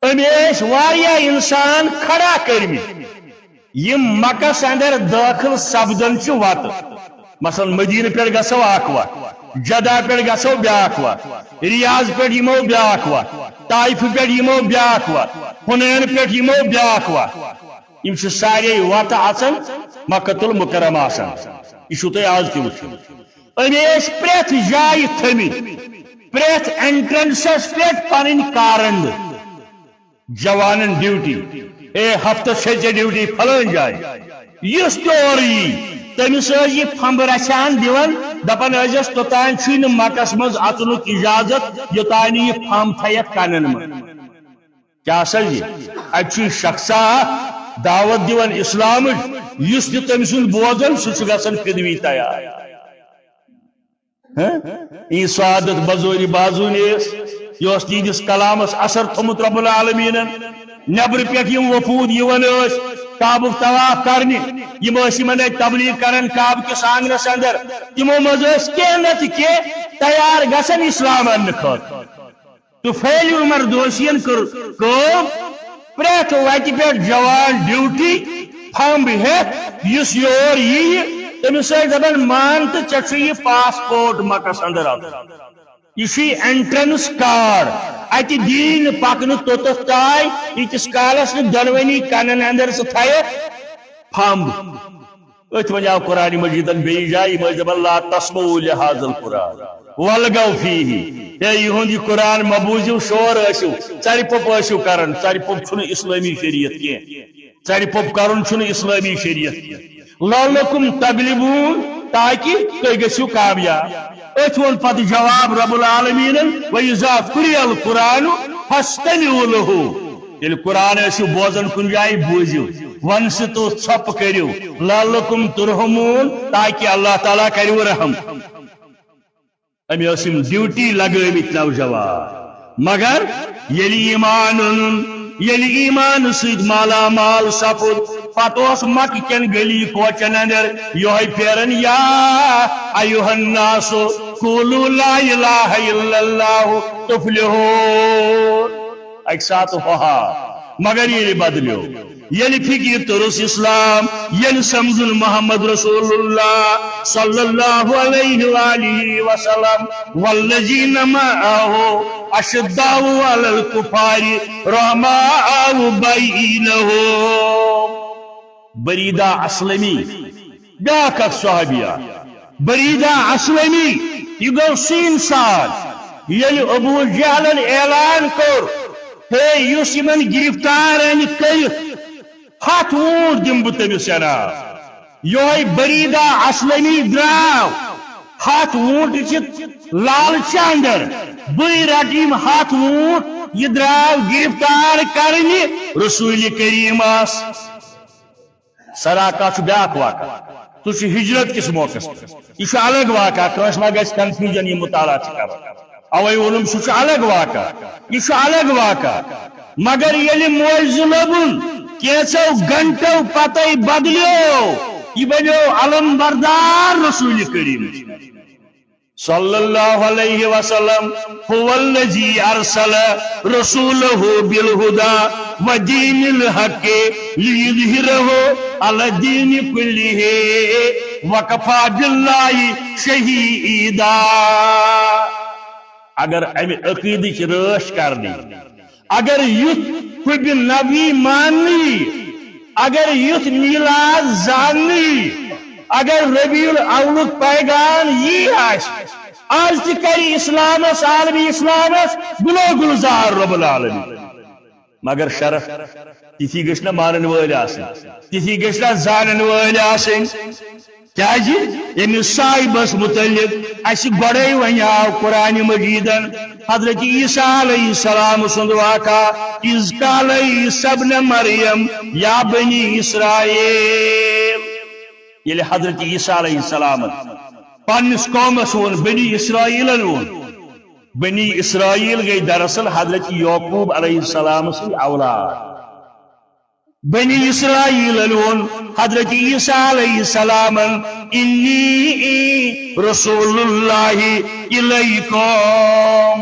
أمۍ ٲسۍ واریاہ انسان کھڑا کٔرمٕتۍ، یِم مکس اندر دٲخل سپدن چھِ وتہٕ۔ مثلاً مدینہ پٮ۪ٹھ گژھو اکھ وتھ، جدہ پٮ۪ٹھ گژھو بیاکھ وتھ، ریاض پٮ۪ٹھ یِمو بیاکھ وتھ، طائف پٮ۪ٹھ یِمو بیاکھ وتھ، حنین پٮ۪ٹھ یِمو بیاکھ وتھ۔ یِم چھِ سارے وتہٕ اژان مکۃ المکرمہس اندر۔ یہِ چھُو تۄہہِ آز تہِ وٕچھُن۔ أمۍ ٲسۍ پرٛٮ۪تھ جایہِ تھٲمٕتۍ، پرٛٮ۪تھ entranceس پٮ۪ٹھ پنٕنۍ کارنڈ۔ جوانن ڈیوٹی، اے ہفتس چھے ژےٚ ڈیوٹی فلٲنۍ جایہِ۔ یُس تہِ اورٕ یی، تٔمِس ٲسۍ یہِ پھمبہٕ رژھِ ہن دِوان، دپان ٲسۍزٮ۪س، توٚتام چھُے نہٕ مکس منٛز اژنُک اجازت، یوٚتام نہٕ یہِ پھمب تھایکھ کنن منٛز۔ کیٛاہ سا یہِ؟ اتہِ چھُ یہِ شخصا اکھ دعوت دِوان اسلامٕچ، یُس تہِ تٔمۍ سُنٛد بوزان، سُہ چھُ گژھان فدوی تیار۔ ہہ؟ یہِ سعادت بزور بازونی ٲس، یہِ اوس تِہنٛدِس کلامس اثر تھوٚمُت رب العالمینن۔ نیبرٕ پٮ۪ٹھ یِم وفود یِوان ٲسۍ کعبُک طواف کرنہِ، یِم ٲسۍ یِمن اَتہِ تبلیغ کران کعبہٕ کِس آنگنس اندر۔ تِمو منٛز ٲسۍ کینٛہہ نتہٕ کینٛہہ تیار گژھان اسلام اننہٕ خٲطرٕ۔ طفیل عمر دوسین کٔر کٲم، پرٛٮ۪تھ وتہِ پٮ۪ٹھ جوان ڈیوٹی پھمب ہٮ۪تھ، یُس یور یِیہِ، تٔمِس ٲسۍ دپان، مان تہٕ ژےٚ چھُے یہِ پاسپورٹ مکس اندر اژُن۔ یہِ چھُے entrance card۔ اتہِ دِیی نہٕ پکنہٕ توٚتتھ تام، ییٖتِس کالس نہٕ دۄنوٕنی کنن اندر ژٕ تھایکھ پھمب۔ أتھۍ وۄنۍ آو قرآن مجیدن بیٚیہِ جایہِ، یِم ٲسۍ دپان، لا تسمعوا لهذا القرآن والغوا فیہ، ہے یِہُنٛد یہِ قرآن مہ بوٗزِو، شور ٲسِو، ژرِ پوٚپ ٲسِو کران۔ ژرِ پوٚپ چھُنہٕ اسلٲمی شریعت کینٛہہ۔ ژرِ پوٚپ کرُن چھُنہٕ اسلٲمی شریعت کینٛہہ۔ لعلکم تغلبون، تاکہ تُہۍ گٔژھِو کامیاب۔ أتھۍ ووٚن پتہٕ جواب رب العالمینن، وَإِذَا قُرِئَ الْقُرْآنُ فَاسْتَمِعُوا لَهُ۔ ییٚلہِ قرآن ٲسِو بوزان کُنہِ جایہِ، بوٗزِو، وَانصِتُوا، ژھۄپہٕ کٔرِو، لَعلکم تُرْحَمُونَ، تاکہ اللہ تعالیٰ کَرِوٕ رحم۔ أمۍ ٲسۍ یِم ڈیوٹی لگٲومٕتۍ نوجوان۔ مگر ییٚلہِ ایمان اوٚنُن، ییٚلہِ ایمان سۭتۍ مالا مال سپُد، پتہٕ اوس مکہٕ کٮ۪ن گلی کوچن اندر یِہوٚے پھیران، یا ایھا الناس قولوا لا الہ الا اللہ تفلحون۔ اکہِ ساتہٕ ہۄہا، مگر ییٚلہِ بدلیو، ییٚلہِ فکرِ توٚرُس اسلام، ییٚلہِ سمجھُن محمد رسول اللہ صلی اللہ علیہ وآلہ وسلم، والذین معہ اشداء علی الکفار رحماء بینہم۔ بریدہ اسلمی، بیاکھ اکھ صحابیہ، بریدہ اسلمی، یہِ گوٚو سُہ انسان، ییٚلہِ ابو جہلن اعلان کوٚر، ہے، یُس یِمن گرفتار انہِ کٔرِتھ، ہتھ ووٗنٛٹ دِمہٕ بہٕ تٔمِس انعام۔ یِہوٚے بریدہ اسلمی درٛاو ہتھ ووٗنٛٹہٕ چہِ لالچہِ اندر، بٕے رٹہٕ یِم ہتھ ووٗنٛٹ۔ یہِ درٛاو گرفتار کرنہِ رسول کریمس۔ سراقہ چھُ بیاکھ واقعہ۔ سُہ چھُ ہجرت کِس موقعس پٮ۪ٹھ۔ یہِ چھُ الگ واقعہ، کٲنٛسہِ ما گژھِ کنفیوجن، یہِ مطالعہ چھِ کران۔ اوے ووٚنُم، سُہ چھُ الگ واقعہ۔ یہِ چھُ الگ واقعہ۔ مگر ییٚلہِ موجہِ لوٚبُن، کینٛژو گھنٹو پتے بدلیو، یہِ بنیو علم بردار رسول کریم۔ صلی اللہ علیہ وسلم، هو الذی ارسل رسولہ بالہدی و دین الحق لیظہرہ علی الدین کلہ وکفی باللہ شہیدا۔ اگر امہِ عقیدٕچ رٲچھ کرنی، اگر یُتھ حب نبی ماننہٕ یی، اگر یُتھ میلاد زاننہٕ یی، اگر ربیع الاولُک پیغام یی آسہِ، از تہِ کرِ اسلامس، عالمی اسلامس گلو گلزار رب العالمین۔ مگر شرط، تِتھی گژھِ نہ مانن وٲلۍ آسٕنۍ، تِتھی گژھِ نہ زانن وٲلۍ آسٕنۍ۔ کیازِ؟ ییٚمِس صاحبس متعلق اسہِ گۄڈے ونیاو قرآن مجیدن، حضرت عیسیٰ علیہ السلام سُنٛد واقعہ، اذ قال عیسی ابن مریم یا بنی اسرائیل۔ ییٚلہِ حضرت عیسیٰ علیہ السلام پننِس قومس ووٚن، بنی اسرائیلن ووٚن، بنی اسرائیل گٔے دراصل حضرت یعقوب علیہ السلام سٕنٛدۍ اولاد۔ بنی اسرائیلن ووٚن حضرت عیسیٰ علیہ السلامن، انی رسول اللہ الیکم،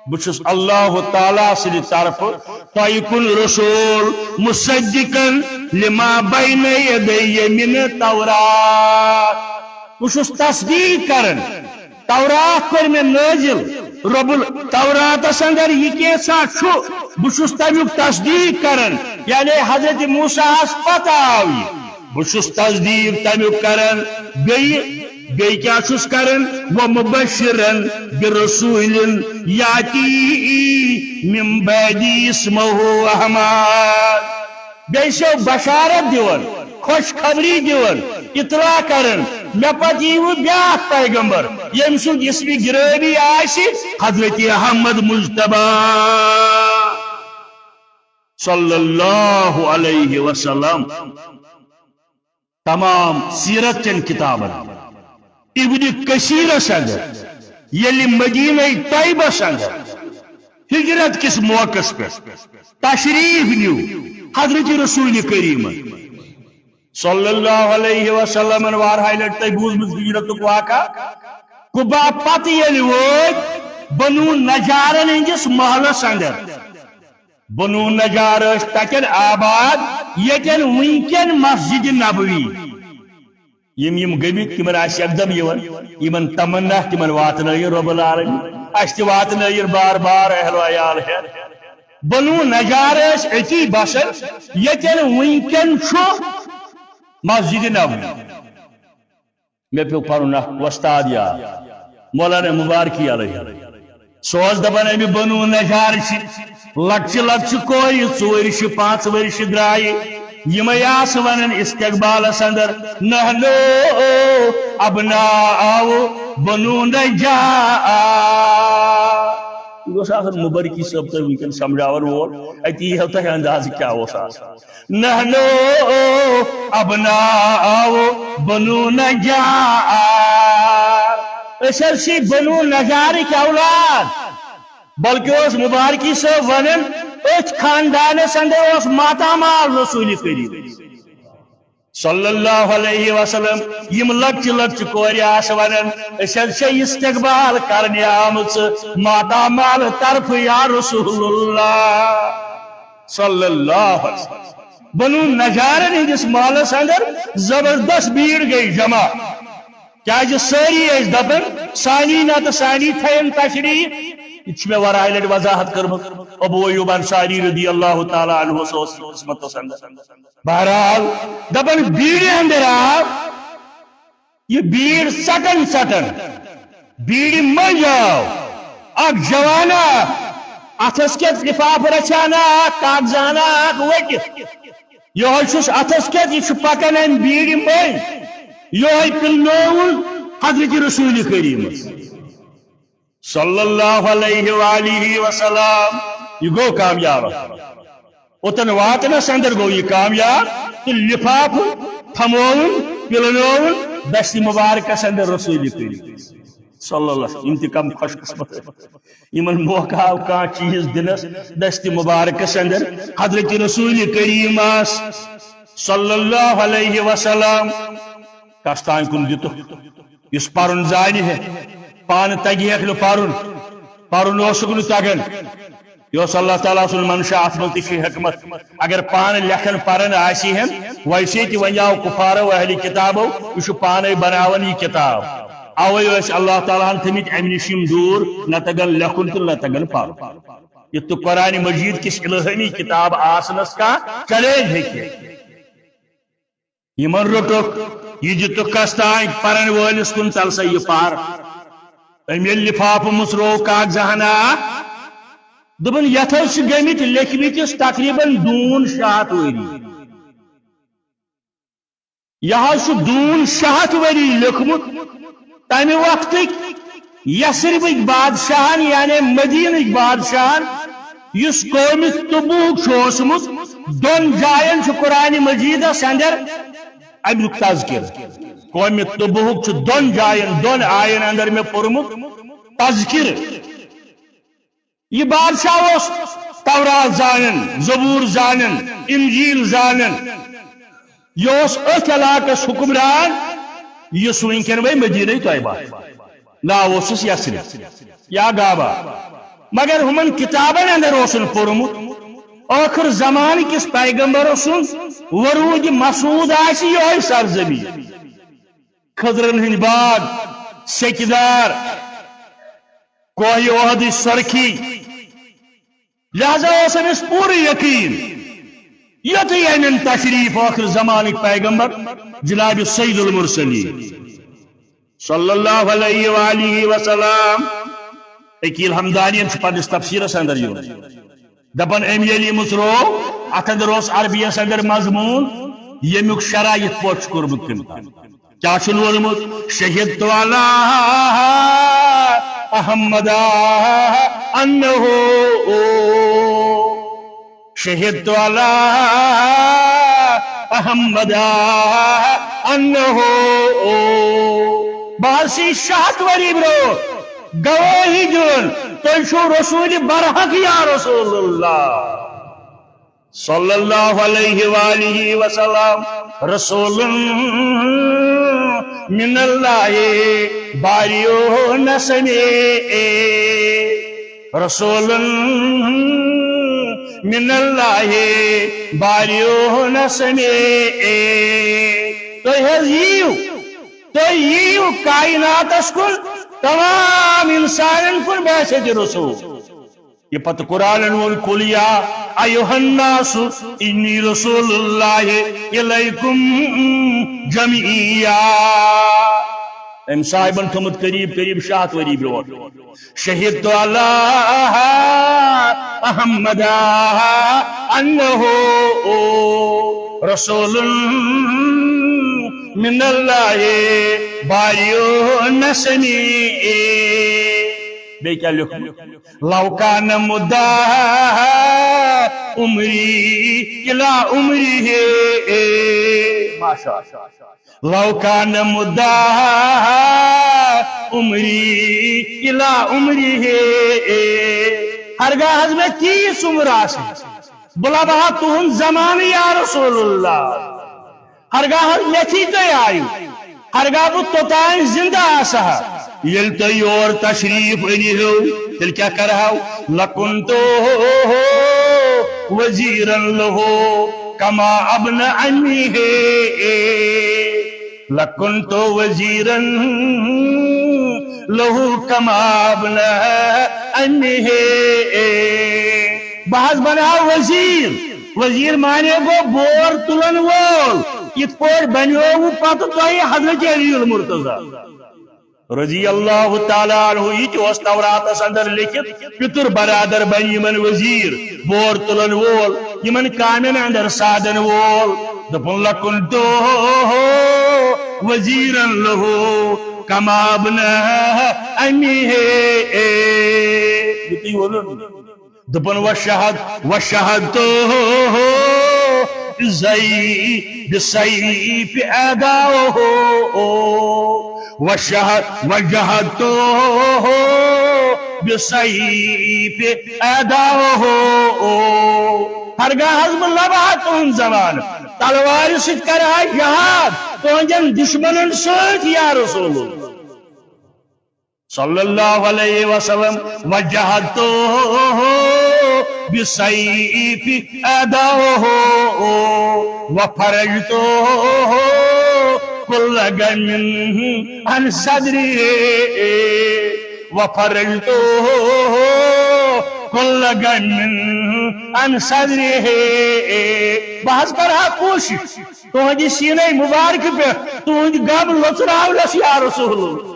بہٕ چھُس اللہ تعالیٰ سٕنٛدِ طرفہٕ تۄہہِ کُن رسول، مصدقا لما بین یدی من التورات، بہٕ چھُس تصدیق کران تورات کوٚر مےٚ نٲزِل، رب ال-، توراتس اندر یہِ کینٛژھا چھُ، بہٕ چھُس تمیُک تصدیق کران، یعنی حضرت موسیٰ ہس پتہٕ آو یہِ۔ بہٕ چھُس تصدیق تمیُک کران، بیٚیہِ، بیٚیہِ کیٛاہ چھُس کران؟ ومبشرا برسول یاتی من بعدی اسمہ احمد۔ بیٚیہِ چھِو بشارت دِوان، خۄشخبری دِوان، اطلاع کران، مےٚ پتہٕ یِیہِ بیٛاکھ پیغمبر، ییٚمہِ سُنٛد اسمِ گرامی آسہِ حضرت احمد مجتبیٰ صلی اللہ علیہ وسلم۔ تمام سیرت چٮ۪ن کتابن، ابن کثیرس اندر، ییٚلہِ مدینہ طیبس اندر ہجرت کِس موقعس پٮ۪ٹھ تشریف نیو حضرت رسول کریمن صلی اللہ علیہ وسلمن، واریاہہِ لٹہِ تۄہہِ بوٗزمُت ہجرتُک واقعہ، قباء پتہٕ ییٚلہِ وٲتۍ بنو نجارن ہٕنٛدِس محلس اندر، بنو نجار ٲسۍ تتٮ۪ن آباد، ییٚتٮ۪ن وٕنکٮ۪ن مسجد نبوی۔ یِم، یِم گٔمٕتۍ، تِمن آسہِ یکدم یِوان، یِمن تمنا، تِمن واتنٲیِن رب العالمین، اسہِ تہِ واتنٲیِن بار بار اہل و عیال ہٮ۪تھ۔ بنو نجار ٲسۍ أتی بسان، ییٚتٮ۪ن وٕنکٮ۪ن چھُ مسجد نبوی۔ مےٚ پیوٚو پنُن اکھ وۄستاد یاد، مولانا مبارکی علیہ۔ سُہ اوس دپان، امہِ بنو نجار چھِ لۄکچہِ لۄکچہِ کورِ، ژورِ چھِ، پانٛژھ ؤرۍ چھِ درایہِ، یِمے آسہٕ ونان استقبالس اندر، نحنو ابناء بنو نجار۔ یہِ گوٚژھ آسُن مبارکی صٲب تۄہہِ وٕنکیٚن سمجھاون وول، اتی ییٖہو تۄہہِ اندازٕ کیٛاہ اوس آسان۔ نحنو ابناء بنو نجار۔ أسۍ حظ چھِ بنو نجارٕکۍ اولاد۔ بلکہِ اوس مبارکی صٲب ونان، أتھۍ خاندانس اندر اوس ماتامال رسول کریم صلی اللہ علیہ وسلم۔ یِم لۄکچہِ لۄکچہِ کورِ آسہٕ ونان، أسۍ حظ چھِ استقبال کرنہِ آمٕژ ماتامال طرفہٕ یا رسول اللہ۔ صلی اللہ علیہ وسلم۔ بنو نجارن ہٕنٛدِس محلس اندر زبردست بھیڑ گٔے جمع، کیازِ سٲری ٲسۍ دپان، سانی نتہٕ سانی تھاین تشریف۔ یہِ تہِ چھِ مےٚ واریاہ لٹہِ وضاحت کٔرمٕژ۔ ابو ایوب انصاری رضی اللہ تعالیٰ عنہ اوس یہِ قسمتس اندر۔ بہرحال، دپان بھیڑِ اندر آو، یہِ بھیڑ ژٹان ژٹان بھیڑِ منٛز آو اکھ جوانا، اتھس کیٛاہ لفافہٕ رچھانا، اکھ کاغذانا، اکھ ؤٹِتھ۔ یہوے چھُس اتھس کیٛاہ، یہِ چھُ پکان امہِ بھیڑِ منٛز۔ یہوے پِلنووُن حضرت رسول کریمس صلی اللہ علیہ وآلہ وسلم۔ یہِ گوٚو کامیاب۔ اوتن واتنس اندر گوٚو یہِ کامیاب تہٕ لفافہٕ تھمووُن، پِلنووُن دستِ مبارکس اندر رسول کریم صلی اللہ علیہ وسلم۔ یِم تہِ کم خوش قسمت ٲسۍ۔ یِمن موقع آو کانٛہہ چیٖز دِنس دستِ مبارکس اندر حضرت رسول کریمس صلی اللہ علیہ وسلم۔ کس تام کُن دِتُکھ۔ یُس پرُن زانہِ ہے، پانہٕ تگہِ ہیکھ نہٕ پرُن، پرُن اوسُکھ نہٕ تگان۔ یہِ اوس اللہ تعالیٰ سُنٛد منشا، اتھ منٛز تہِ چھِ حکمت۔ اگر پانہٕ لیکھان پران آسہِ ہن، ویسے تہِ وۄنۍ آو کفارو اہلِ کتابو، یہِ چھُ پانے بناوان یہِ کتاب۔ اوے ٲسۍ اللہ تعالیٰ ہن تھٲمٕتۍ امہِ نِش یِم دوٗر، نہ تگان لیکھُن تہٕ نہ تگان پرُن۔ یہِ تہٕ قرآن مجید کِس الہٲمی کتاب آسنس کانٛہہ چیلنج ہیٚکہِ۔ یِمن روٚٹُکھ، یہِ دِتُکھ کس تام پرن وٲلِس کُن، ژل سا یہِ پر۔ أمۍ ییٚلہِ لفافہٕ مُژروو کاغذہنا، دوٚپُن، یتھ حظ چھِ گٔمٕتۍ لیکھمٕتِس تقریباً دوٗن شےٚ ہتھ ؤری۔ یہِ حظ چھُ دوٗن شےٚ ہتھ ؤری لیوٚکھمُت۔ تمہِ وقتٕکۍ یثربٕکۍ بادشاہن، یعنی مدینٕکۍ بادشاہن، یُس قومِ تبوک چھُ اوسمُت، دۄن جاین چھُ قرآن مجیدس اندر امیُک تذکر۔ قومِ تبوک چھُ دۄن جاین، دۄن آین اندر مےٚ پوٚرمُت تذکر۔ یہِ بادشاہ اوس تورات زانن، زبور زانن، انجیل زانن۔ یہِ اوس أتھۍ علاقس حکمران، یُس وٕنکیٚن وۄنۍ مدینہ طیبہ۔ ناو اوسُس یثرب یا گابا۔ مگر ہُمن کتابن اندر اوسُن پوٚرمُت، ٲخر زمانہٕ کِس پیغمبر سُنٛد ورود مسعود آسہِ یِہوٚے سرزمین۔ کھٔزرن ہٕنٛدۍ باغ، سیٚکہِ دار، کوہِ احدٕچ سۄرخی۔ لہذا اوس أمِس پوٗرٕ یقین، یوٚتُے انن تشریف ٲخر زمانٕکۍ پیغمبر جناب سید المرسلین صلی اللہ علیہ وآلہ وسلم۔ عقیل حمدانین چھُ پننِس تفسیرس اندر یِوان۔ دپان أمۍ ییٚلہِ یہِ مُژروو، اتھ اندر اوس عربی یس اندر مضمون، ییٚمیُک شرح یِتھ پٲٹھۍ چھُ کوٚرمُت تٔمۍ۔ کیٛاہ چھُن ووٚنمُت؟ شہدت علی احمد انہ، شہدت علی احمد انہ۔ بہٕ حظ چھُس شےٚ ہتھ ؤری برٛونٛہہ گوٲہی دِوان، تُہۍ چھِو رسول برحق یا رسول اللہ صلی اللہ علیہ وآلہ وسلم۔ رسول من اللہ باریو نسمے، رسول من اللہ باریو نسمے۔ تُہۍ حظ یِیِو، تُہۍ یِیِو کائناتس کُن، تمام انسانن کُن بعثت رسول۔ یہِ پتہٕ قرآنن ووٚن، قل یا ایھا الناس انی رسول اللہ الیکم جمعیا۔ أمۍ صاحبن تھوٚمُت قریب قریب شیٚے ہتھ ؤری برونٛٹھ۔ شہدت علی احمد انہ رسول من اللہ باری نسمی۔ بیٚیہِ کیٛاہ لیوٚکھمُت؟ لو کان مدہ عمری الی عمرہ۔ ماشاء اللہ۔ لو کان مدہ عمری الی عمرہ۔ ہرگاہ حظ مےٚ تیٖژ عمر آسہِ، بہٕ لبہٕ ہا تُہُنٛد زمانہٕ یا رسول اللہ۔ ہرگاہ حظ مےٚ تھی تُہۍ آیِو، ہرگاہ بہٕ توٚتام زِندٕ آسہٕ ہا۔ ییٚلہِ تُہۍ یور تشریٖف أنِہو، تیٚلہِ کیٛاہ کرہو؟ لکنت وزیرا لہ کما ابن عمی ہے۔ لکنت وزیرا لہ کما ابن عمی ہے۔ بہٕ حظ بنہٕ ہا وزیر۔ وزیر معنی گوٚو بور تُلن وول۔ یِتھ پٲٹھۍ بنیووٕ پتہٕ تۄہہِ حضرت علی المرتضیٰ رضی اللہ تعالیٰ عنہ۔ یہِ تہِ اوس توراتس اندر لیکھِتھ، پِتُر برادر بنہِ یِمن وزیر، بور تُلن وول، یِمن کامٮ۪ن اندر سادن وول۔ دوٚپُن، لکنت وزیرا لہ کما ابن عمی ہے۔ یُتُے ووٚنُن۔ دوٚپُن، وشہد، وشہدتہ بسیف، بسیف اعداؤہ۔ وشہد، وجہدتہ بسیف اعداؤہ۔ ہرگاہ حظ بہٕ لبہٕ ہا تُہُنٛد زمانہٕ، تلوارِ سۭتۍ کرٕ ہا جہاد تُہنٛدٮ۪ن دشمنن سۭتۍ، یا رسول اللہ۔ صلی اللہ علیہ وسلم، وجہدتہ بسیف اعداؤہ وفرجتہ کل غم عن صدرہ، وفرجتہ کل غم عن صدرہ۔ بہٕ حظ کرٕ ہا کوٗشش تُہنٛدِ سیٖنَے مُبارکہِ پٮ۪ٹھ تُہنٛدۍ غم لۄژراونس، یا رسول اللہ۔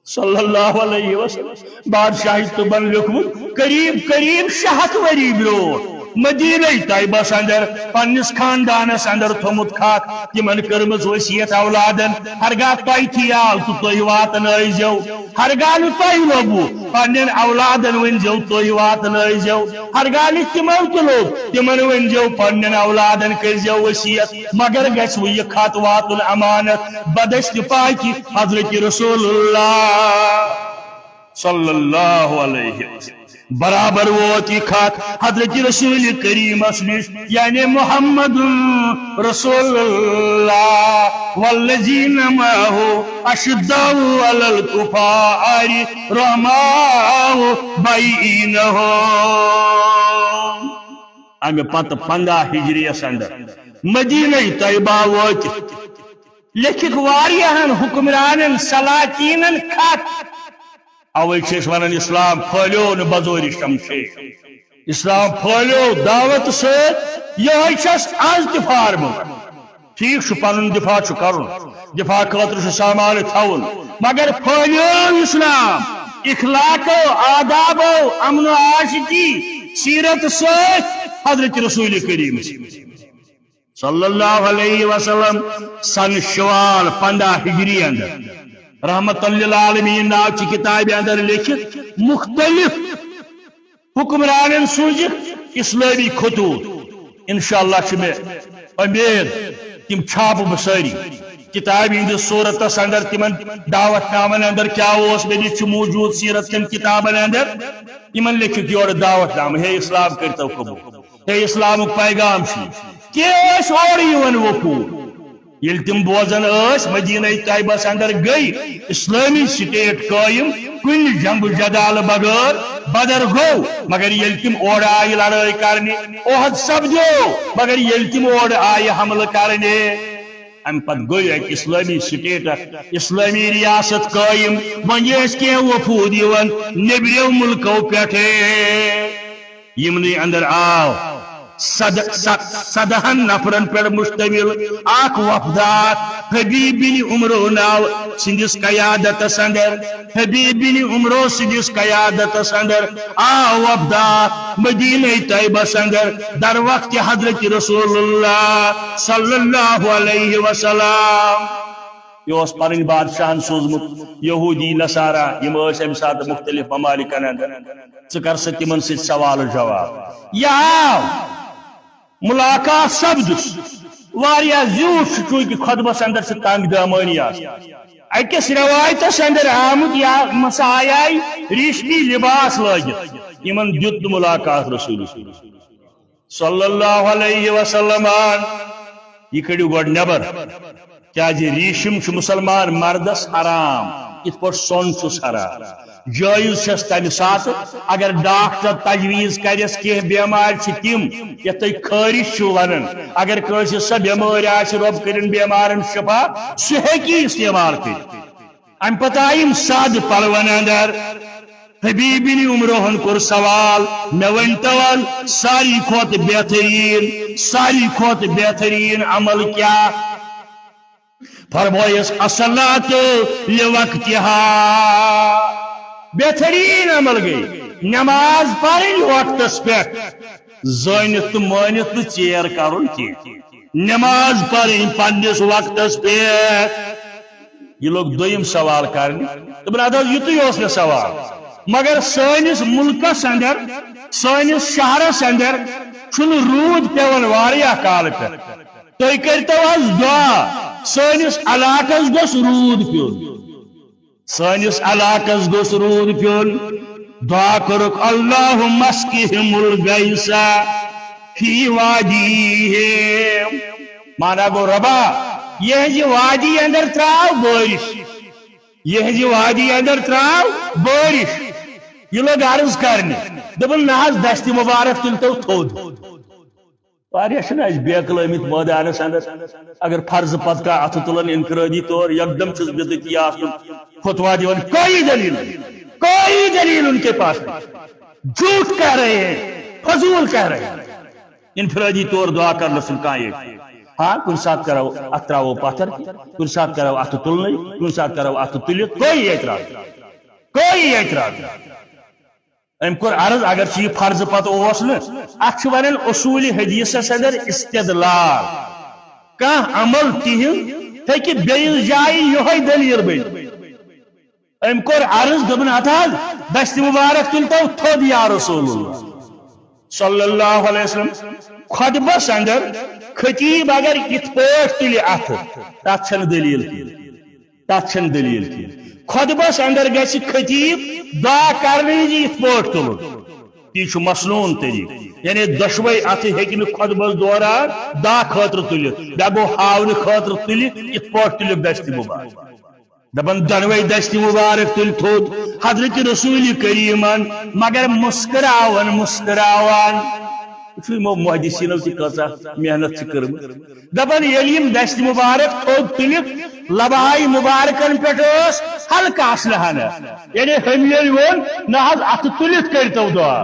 صلی اللہ علیہ وسلم۔ بادشاہی تُبن لیوٚکھمُت قریب قریب شیٚے ہتھ ؤری برونٛٹھ مدینہ طیبس اندر پننِس خاندانس اندر تھوٚمُت خط، تِمن کٔرمٕژ وصیت اولادن، ہرگاہ تۄہہِ تھی آو تہٕ تُہۍ واتنٲیزیو، ہرگاہ نہٕ تۄہہِ لوٚبوُ پننٮ۪ن اولادن ؤنۍزیو تُہۍ واتنٲیزیو، ہرگاہ نہٕ تِمو تہِ لوٚب تِمن ؤنۍزیو پننٮ۪ن اولادن کٔرۍزیو وصیت، مگر گژھِ وۄنۍ یہِ خط واتُن امانت بدستِ پاکہِ حضرت رسول اللہ صلی اللہ علیہ وسلم۔ برابر ووت یہِ خط حضرت رسول کریمس نِش، یعنی محمد رسول اللہ، والذین معہ اشداء علی الکفار رحماء بینہم۔ امہِ پتہٕ پنٛداہ ہجریس اندر مدینہ طیبہ وٲتِتھ لیکھکھ واریاہن حکمرانن، سلاطینن خط۔ اوے چھِ أسۍ ونان، اسلام پھٲلیو نہٕ بزورِ شمشیر، اسلام پھٲلیو دعوت سۭتۍ۔ یہے چھس از تہِ فارمولہ۔ ٹھیک چھُ، پنُن دفاع چھُ کرُن، دفاع خٲطرٕ چھُ سامان تھاوُن، مگر پھٲلیو اسلام اخلاقو، آدابو، امن و آشتی، سیرت سۭتۍ حضرت رسول کریم صلی اللہ علیہ وسلم۔ سن شوال پندہ ہجری اندر رحمت للعالمین ناو چہِ کتابہِ اندر لیکھِتھ مختلف حکمرانن سوٗزِکھ اسلٲمی خطوط۔ انشاءاللہ چھِ مےٚ امید تِم چھاپہٕ بہٕ سٲری۔ کتابہِ ہٕنٛدِس صورتس اندر تِمن دعوت نامن اندر کیٛاہ اوس مےٚ نِش چھُ موجود سیرت کٮ۪ن کتابن اندر، یِمن لیکھِکھ یورٕ دعوت نامہٕ، ہے اسلام کٔرۍتو قبول، ہے اسلامُک پیغام چھُ یہِ۔ کینٛہہ ٲسۍ اورٕ یِوان وفود۔ ییٚلہِ تِم بوزان ٲسۍ، مدینہ طیبس اندر گٔے اسلٲمی سٹیٹ قٲیِم کُنہِ جنگ و جدال بغٲر۔ بدر گوٚو، مگر ییٚلہِ تِم اورٕ آیہِ لڑٲے کرنہِ، احد سپدیو، مگر ییٚلہِ تِم اورٕ آیہِ حملہٕ کرنہِ، امہِ پتہٕ گوٚو اتہِ اسلٲمی سٹیٹ اکھ، اسلٲمی ریاست قٲیِم۔ وۄنۍ ٲسۍ کینٛہہ وفود یِوان نیٚبرِو مُلکو پٮ۪ٹھٕ، یِمنٕے اندر آو صد-، س-، سدہن نفرن پٮ۪ٹھ مشتمل اکھ وفدہ حبیب بن عمرو ناو سٕنٛدِس قیادتس اندر، حبیب بن عمرو سٕنٛدِس قیادتس اندر آو وفدہ مدینہ طیبس اندر در وقت حضرت رسول اللہ صلی اللہ علیہ وسلم۔ یہِ اوس پنٕنۍ بادشاہن سوٗزمُت یہودی نصارا، یِم ٲسۍ امہِ ساتہٕ مختلف ممالکن اندر۔ ژٕ کر سا تِمن سۭتۍ سوال و جواب۔ یہِ آو ملاقات سپدُس۔ واریاہ زیوٗٹھ چھُ، چوٗنٛکہِ خطبس اندر چھِ تنگ دٲمٲنی آسان۔ أکِس رٮ۪وایتس اندر آمُت یا مسا آیے ریشمی لباس لٲگِتھ۔ یِمن دیُت نہٕ ملاقات رسول صلی اللہ علیہ وسلم۔ یہِ کٔڑِو گۄڈٕ نٮ۪بر، کیازِ ریٖشم چھُ مُسلمان مردس حرام، یِتھ پٲٹھۍ سۄن چھُس حرام۔ جٲیز چھس تمہِ ساتہٕ، اگر ڈاکٹر تجویز کرٮ۪س کینٛہہ بیمارِ چھِ تِم، یتھ تُہۍ خٲرِش چھِو ونان، اگر کٲنٛسہِ سۄ بیمٲرۍ آسہِ، رۄب کٔرِن بیمارن شفا، سُہ ہیٚکہِ یہِ استعمال کٔرِتھ۔ امہِ پتہٕ آیہِ یِم سادٕ پلون اندر۔ حبیب بن عمروہن کوٚر سوال، مےٚ ؤنۍ تو حظ، ساروی کھۄتہٕ بہتریٖن، ساروی کھۄتہٕ بہتریٖن عمل کیٛاہ؟ فرمٲیس، الصلاۃ لوقتہا۔ بہتریٖن عمل گٔے نماز پرٕنۍ وقتس پٮ۪ٹھ۔ زٲنِتھ تہٕ مٲنِتھ نہٕ ژیر کرُن کینٛہہ۔ نماز پرٕنۍ پننِس وقتس پٮ۪ٹھ۔ یہِ لوٚگ دوٚیِم سوال کرنہِ۔ دوٚپُن، اَدٕ حظ، یِتُے اوس مےٚ سوال۔ مگر سٲنِس مُلکس اندر، سٲنِس شہرس اندر چھُنہٕ روٗد پٮ۪وان واریاہ کالہٕ پٮ۪ٹھ۔ تُہۍ کٔرۍتو حظ دُعا، سٲنِس علاقس گوٚژھ روٗد پیوٚن۔ سٲنِس علاقس گوٚژھ روٗد پیوٚن۔ دُعا کوٚرُکھ، اللہم اسقہم الغیث فی وادیہم۔ مانا گوٚو، رۄبا، یِہنٛزِ وادی اندر تراو بٲرِش۔ یِہنٛزِ وادی اندر تراو بٲرِش۔ یہِ لوٚگ عرض کرنہِ۔ دوٚپُن، نہ حظ، دستِ مبارک تُلۍ تو تھوٚد۔ واریاہ چھِنہٕ اَسہِ بیکلٲمٕتۍ مٲدانَس اندر۔ اگر فرضہٕ پتہٕ کانٛہہ اَتھٕ تُلان انفرٲدی طور، یکدم چھُس بِدعتی آسُن، فتوا دِوان، کوئی دلیل نہیں، کوئی دلیل ان کے پاس نہیں، جھوٹ کہہ رہے ہیں، فضول کہہ رہے ہیں۔ انفرٲدی طور دعا کرنَس چھُنہٕ کانٛہہ اعتراض۔ ہاں، کُنہِ ساتہٕ کرو اَتھ تراوو پتھر، کُنہِ ساتہٕ کرو اَتھٕ تُلنَے، کُنہِ ساتہٕ کرو اَتھٕ تُلِتھ، کوئی اعتراض نہیں، کوئی اعتراض نہیں۔ أمۍ کوٚر عرض، اگر چھُ یہِ فرضہٕ پتہٕ اوس نہٕ، اَتھ چھِ وَنان اصوٗلِ حدیثس اندر استدلال۔ کانٛہہ عمل تِہنٛد ہیٚکہِ بیٚیِس جایہِ یِہوٚے دٔلیٖل بٔنِتھ۔ أمۍ کوٚر عرض، دوٚپُن، ہتہٕ حظ، دستِ مُبارک تُلۍ تو تھوٚد یا رسول اللہ صلی اللہ علیہ وسلم۔ خطبس اندر خطیب اگر یِتھ پٲٹھۍ تُلہِ اَتھٕ، تَتھ چھَنہٕ دٔلیٖل کِہیٖنۍ۔ تتھ چھنہٕ دٔلیٖل کینٛہہ۔ خطبس اندر گژھِ خطیب دعا کرنہٕ وِزِ یِتھ پٲٹھۍ تُلُن۔ یہِ چھُ مسنون طریقہٕ۔ یعنی دۄشوے اتھٕ ہیٚکہِ نہٕ خطبس دوران دعا خٲطرٕ تُلِتھ۔ بیٚیہِ گوٚو ہاونہٕ خٲطرٕ تُلہِ، یِتھ پٲٹھۍ تُلِکھ دستِ مبارک۔ دپان دۄنوے دستِ مبارک تُلۍ تھوٚد حضرت رسول کریمن، مگر مسکراوان مسکراوان۔ وٕچھِو یِمو محدثینو تہِ کۭژاہ محنت چھِ کٔرمٕژ۔ دپان ییٚلہِ یِم دستِ مبارک تھوٚد تُلِتھ لبہٕ ہاے مبارکن پٮ۪ٹھ ٲس ہلکہٕ اصلہٕ ہنا، یعنی ہمیشہِ ووٚن، نہ حظ، اتھٕ تُلِتھ کٔرۍتو دعا۔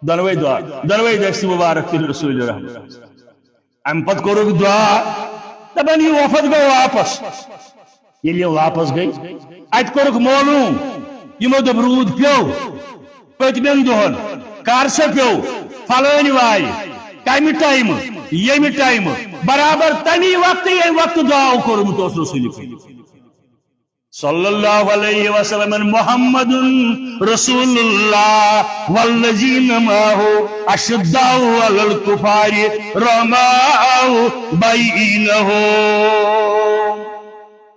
دۄنوے دعا، دۄنوے دستِ مبارک تُلۍ رسول رحمت۔ امہِ پتہٕ کوٚرُکھ دعا، دپان یہِ وفد گوٚو واپس۔ ییٚلہِ یِم واپس گٔے، اتہِ کوٚرُکھ معلوم، یِمو دوٚپ روٗد پیوٚو۔ پٔتمٮ۪ن دۄہن کر سا پیوٚو؟ فلٲنۍ وارِ، کمہِ ٹایمہٕ؟ ییٚمہِ ٹایمہٕ۔ برابر تمی وقتہٕ، ییٚمہِ وقتہٕ دعا کوٚرمُت اوس رسول کریم صلی اللہ علیہ وسلم، محمد رسول اللہ والذین معه اشداء علی الکفار رحماء بینہم۔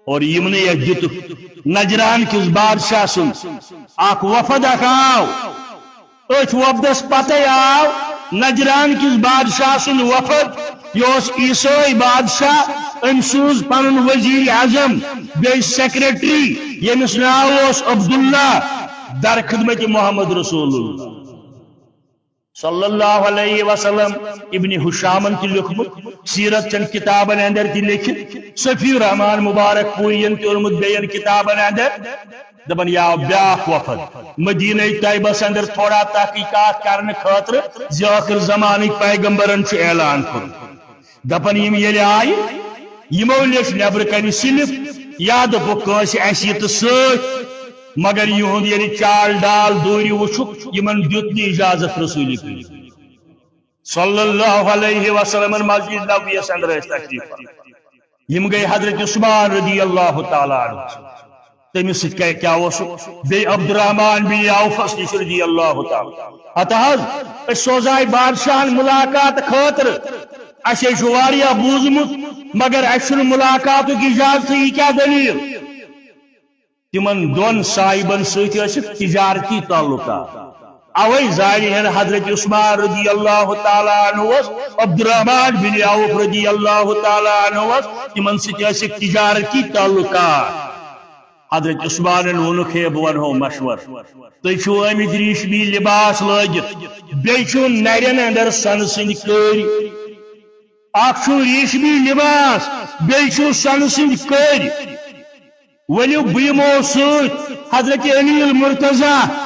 اور یِمنٕے اَتھِ دِتُکھ نجران کِس بادشاہ سُنٛد اکھ وفد اکھ آو۔ أتھۍ وفدس پتے آو نجران کِس بادشاہ سُنٛد وفد۔ یہِ اوس عیسٲے بادشاہ۔ أمۍ سوٗز پنُن وزیر اعظم، بیٚیہِ سیکرٹری، ییٚمِس ناو اوس عبداللہ، در خدمت محمد رسول اللہ۔ صلی اللہ علیہ وسلم۔ ابن ہشامن تہِ لیوٚکھمُت، سیرت چن کتابن اندر تہِ لیکھِتھ، صفی الرحمان مبارک پوری ین تہِ اوٚنمُت بیٚین کتابن اندر۔ دپان، یا بیاکھ وفد مدینہ طیبس اندر تھوڑا تحقیقات کرنہٕ خٲطرٕ زِ ٲخر زمانٕکۍ پیغمبرن چھُ اعلان کوٚرمُت۔ دپان، یِم ییٚلہِ آیہِ، یِمو لیٚچھ نٮ۪برٕ کنہِ صرف، یا دوٚپُکھ کٲنٛسہِ، اسہِ یہِ تہٕ سۭتۍ، مگر یِہُنٛد ییٚلہِ چال ڈال دوٗرِ وُچھُکھ، یِمن دیُت نہٕ اجازت رسول کریم صلی اللہ علیہ وسلمن مسجد نبویس اندر ٲسۍ تشریف فرما۔ یِم گٔے حضرت عثمان رضی اللہ تعالیٰ عنہ۔ تٔمِس سۭتۍ کیٛاہ، کیٛاہ اوسُکھ؟ بیٚیہِ عبدالرحمان بن عوفس نِش رضی اللہ تعالیٰ۔ ہتہٕ حظ، أسۍ سوزہاے بادشاہن ملاقات خٲطرٕ۔ اَسہِ ہے چھُ واریاہ بوٗزمُت، مگر اَسہِ چھُنہٕ ملاقاتُک اجازتٕے، یہِ کیٛاہ دٔلیٖل؟ تِمن دۄن صاحبن سۭتۍ ٲسِکھ تجارتی تعلقات۔ اوے زانہِ ہن حضرت عثمان رضی اللہ تعالیٰ عنہ اوس، عبدالرحمان بن عوف رضی اللہ تعالیٰ عنہ اوس، تِمن سۭتۍ ٲسِکھ تجارتی تعلقات۔ حضرت عثمانن ووٚنُکھ، ہے، بہٕ ونہو مشور۔ تُہۍ چھِو آمٕتۍ ریشمی لباس لٲگِتھ، بیٚیہِ چھِو نرٮ۪ن اندر سۄنہٕ سٕنٛدۍ کٔرۍ۔ اکھ چھُو ریشمی لباس، بیٚیہِ چھِو سۄنہٕ سٕنٛدۍ کٔرۍ۔ ؤلِو، بہٕ یِمو سۭتۍ حضرت علی المرتضی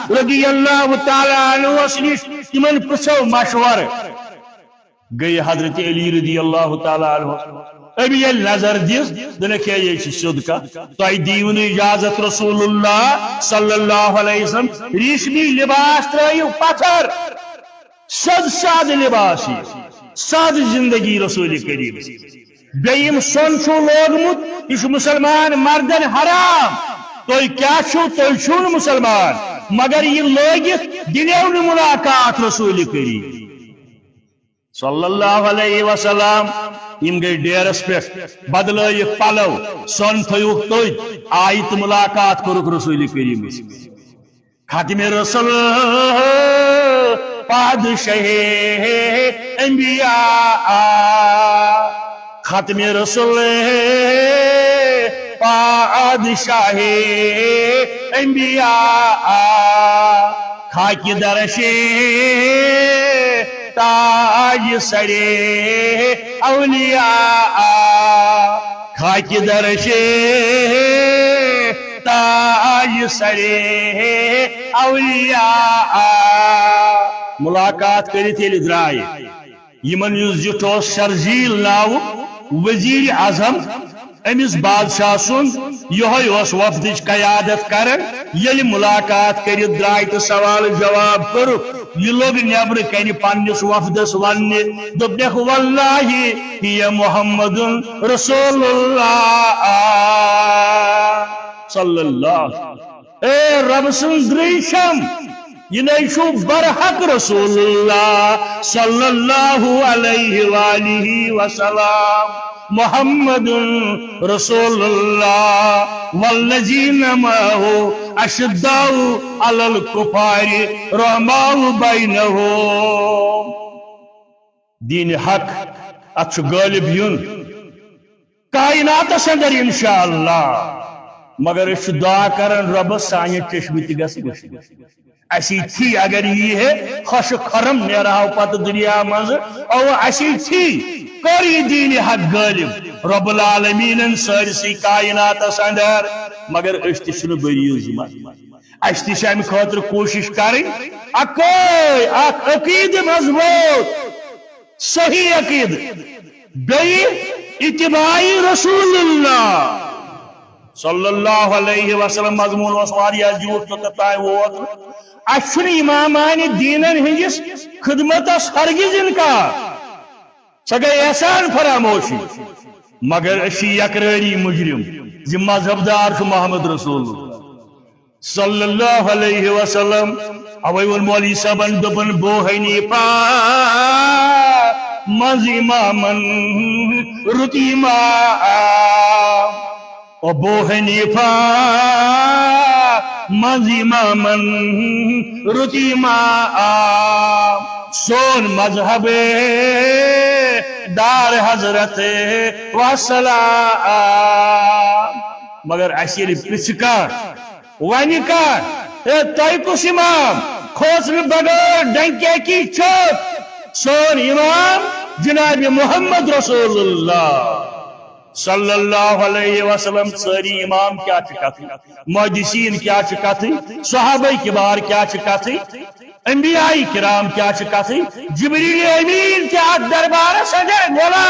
رضی اللہ تعالیٰ عنہس نِش، تِمن پرژھو مشورٕ۔ گٔیہِ حضرت علی رضی اللہ تعالیٰ عنہ۔ أمۍ ییٚلہِ نظر دِژ، دوٚپنکھ، ہے، یہِ چھِ سیوٚد کتھ۔ تۄہہِ دِیِو نہٕ اجازت رسول اللہ صلی اللہ علیہ وسلم، ریشمی لباس ترٲیِو پتھر، سیوٚد سادٕ لباس یہِ، سادٕ زندگی رسول کریم۔ بیٚیہِ یِم سۄن چھُو لوگمُت، یہِ چھُ مُسلمان مردن حرام۔ تُہۍ کیٛاہ چھِو؟ تُہۍ چھِو نہٕ مُسلمان، مگر یہِ لٲگِتھ دِنیو نہٕ مُلاقات رسول کریم صلی اللہ علیہ وسلم۔ یِم گٔے ڈیرس پٮ۪ٹھ، بدلٲیِکھ پلو، سۄن تھٲیِکھ تٔتۍ، آیہِ تہٕ مُلاقات کوٚرُکھ رسول کریٖمس۔ ختم رسل پادشاہ انبیاء، ختم رسل پادشاہ انبیاء، خاک درش تاج سر اولیاء، خاک درش تاج سر اولیاء۔ ملاقات کٔرِتھ ییٚلہِ درٛاے، یِمن یُس زیُٹھ اوس شرزیل ناوُک وزیر اعظم، أمِس بادشاہ سُنٛد یِہوٚے اوس وفدٕچ قیادت کران۔ ییٚلہِ ملاقات کٔرِتھ درٛاے تہٕ سوال جواب کوٚرُکھ، یہِ لوٚگ نٮ۪برٕ کنہِ پننِس وفدس وننہِ، دوٚپنکھ، واللہ ہی محمد رسول اللہ صلی اللہ۔ اے رب سٕنٛز درٕے چھم، یہِ نے چھُ برحق رسول اللہ صلی اللہ علیہ وآلہ وسلم۔ محمد رسول اللہ والذین معه اشداء علی الکفار رحماء بینہم۔ دین حق، اتھ چھُ غٲلب یُن کائناتس اندر انشاءاللہ۔ مگر أسۍ چھِ دعا کران، رۄبس سانہِ چشمہٕ تہِ گژھِ وٕچھِنۍ۔ اسی تھی اگر یی ہے خوش خرم نیرہو پتہٕ دنیا منٛز، او اسی تھی کر یہِ دین حق غٲلب رب العالمینن سٲرسٕے کائناتس اندر۔ مگر أسۍ تہِ چھِنہٕ بٔریٖز منٛز۔ اَسہِ تہِ چھِ اَمہِ خٲطرٕ کوٗشِش کَرٕنۍ، اَکٲے اَکھ عقیٖدٕ مضبوٗط، صحیح عقیٖدٕ، بیٚیہِ اتباع رسول اللہ صلی اللہ علیہ وسلم۔ مضموٗن اوس واریاہ زیوٗٹھ، یوٚتَتھ تام ووت نہٕ۔ اَسہِ چھُنہٕ امامان دیٖنَن ہٕنٛدِس خدمتَس ہرگز انکار۔ سۄ گٔے احسان فراموشی، مگر أسۍ چھِ یکرٲری مجرم زِ مذہب دار چھُ محمد رسول اللہ صلی اللہ علیہ وسلم۔ اوے ووٚن مولوی صٲبن، دوٚپُن، بو حنیفہ منٛز امامن رُت امام۔ ابو حنیفہ منٛز امامن رُت امام، سون مذہب دار حضرت وسلام۔ مگر اَسہِ ییٚلہِ پرٛژھِ کانٛہہ، وَنہِ کانٛہہ، ہے، تۄہہِ کُس امام؟ کھوژنہٕ بغٲر ڈنکے کی چوٹ۔ سون امام جناب محمد رسول اللہ صلی اللہ علیہ وسلم۔ سٲری امام کیا چھ کتھ، محدثین کیا چھ کتھ، صحابہ کبار کیا چھ کتھ، انبیاء کرام کیا چھ کتھ، جبریل امین تہ اتھ دربارس اندر۔ مولا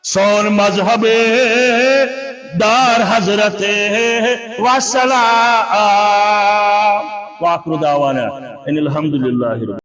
سون مذہب دار حضرت وسلام۔ واخر دعوانا ان الحمد للہ رب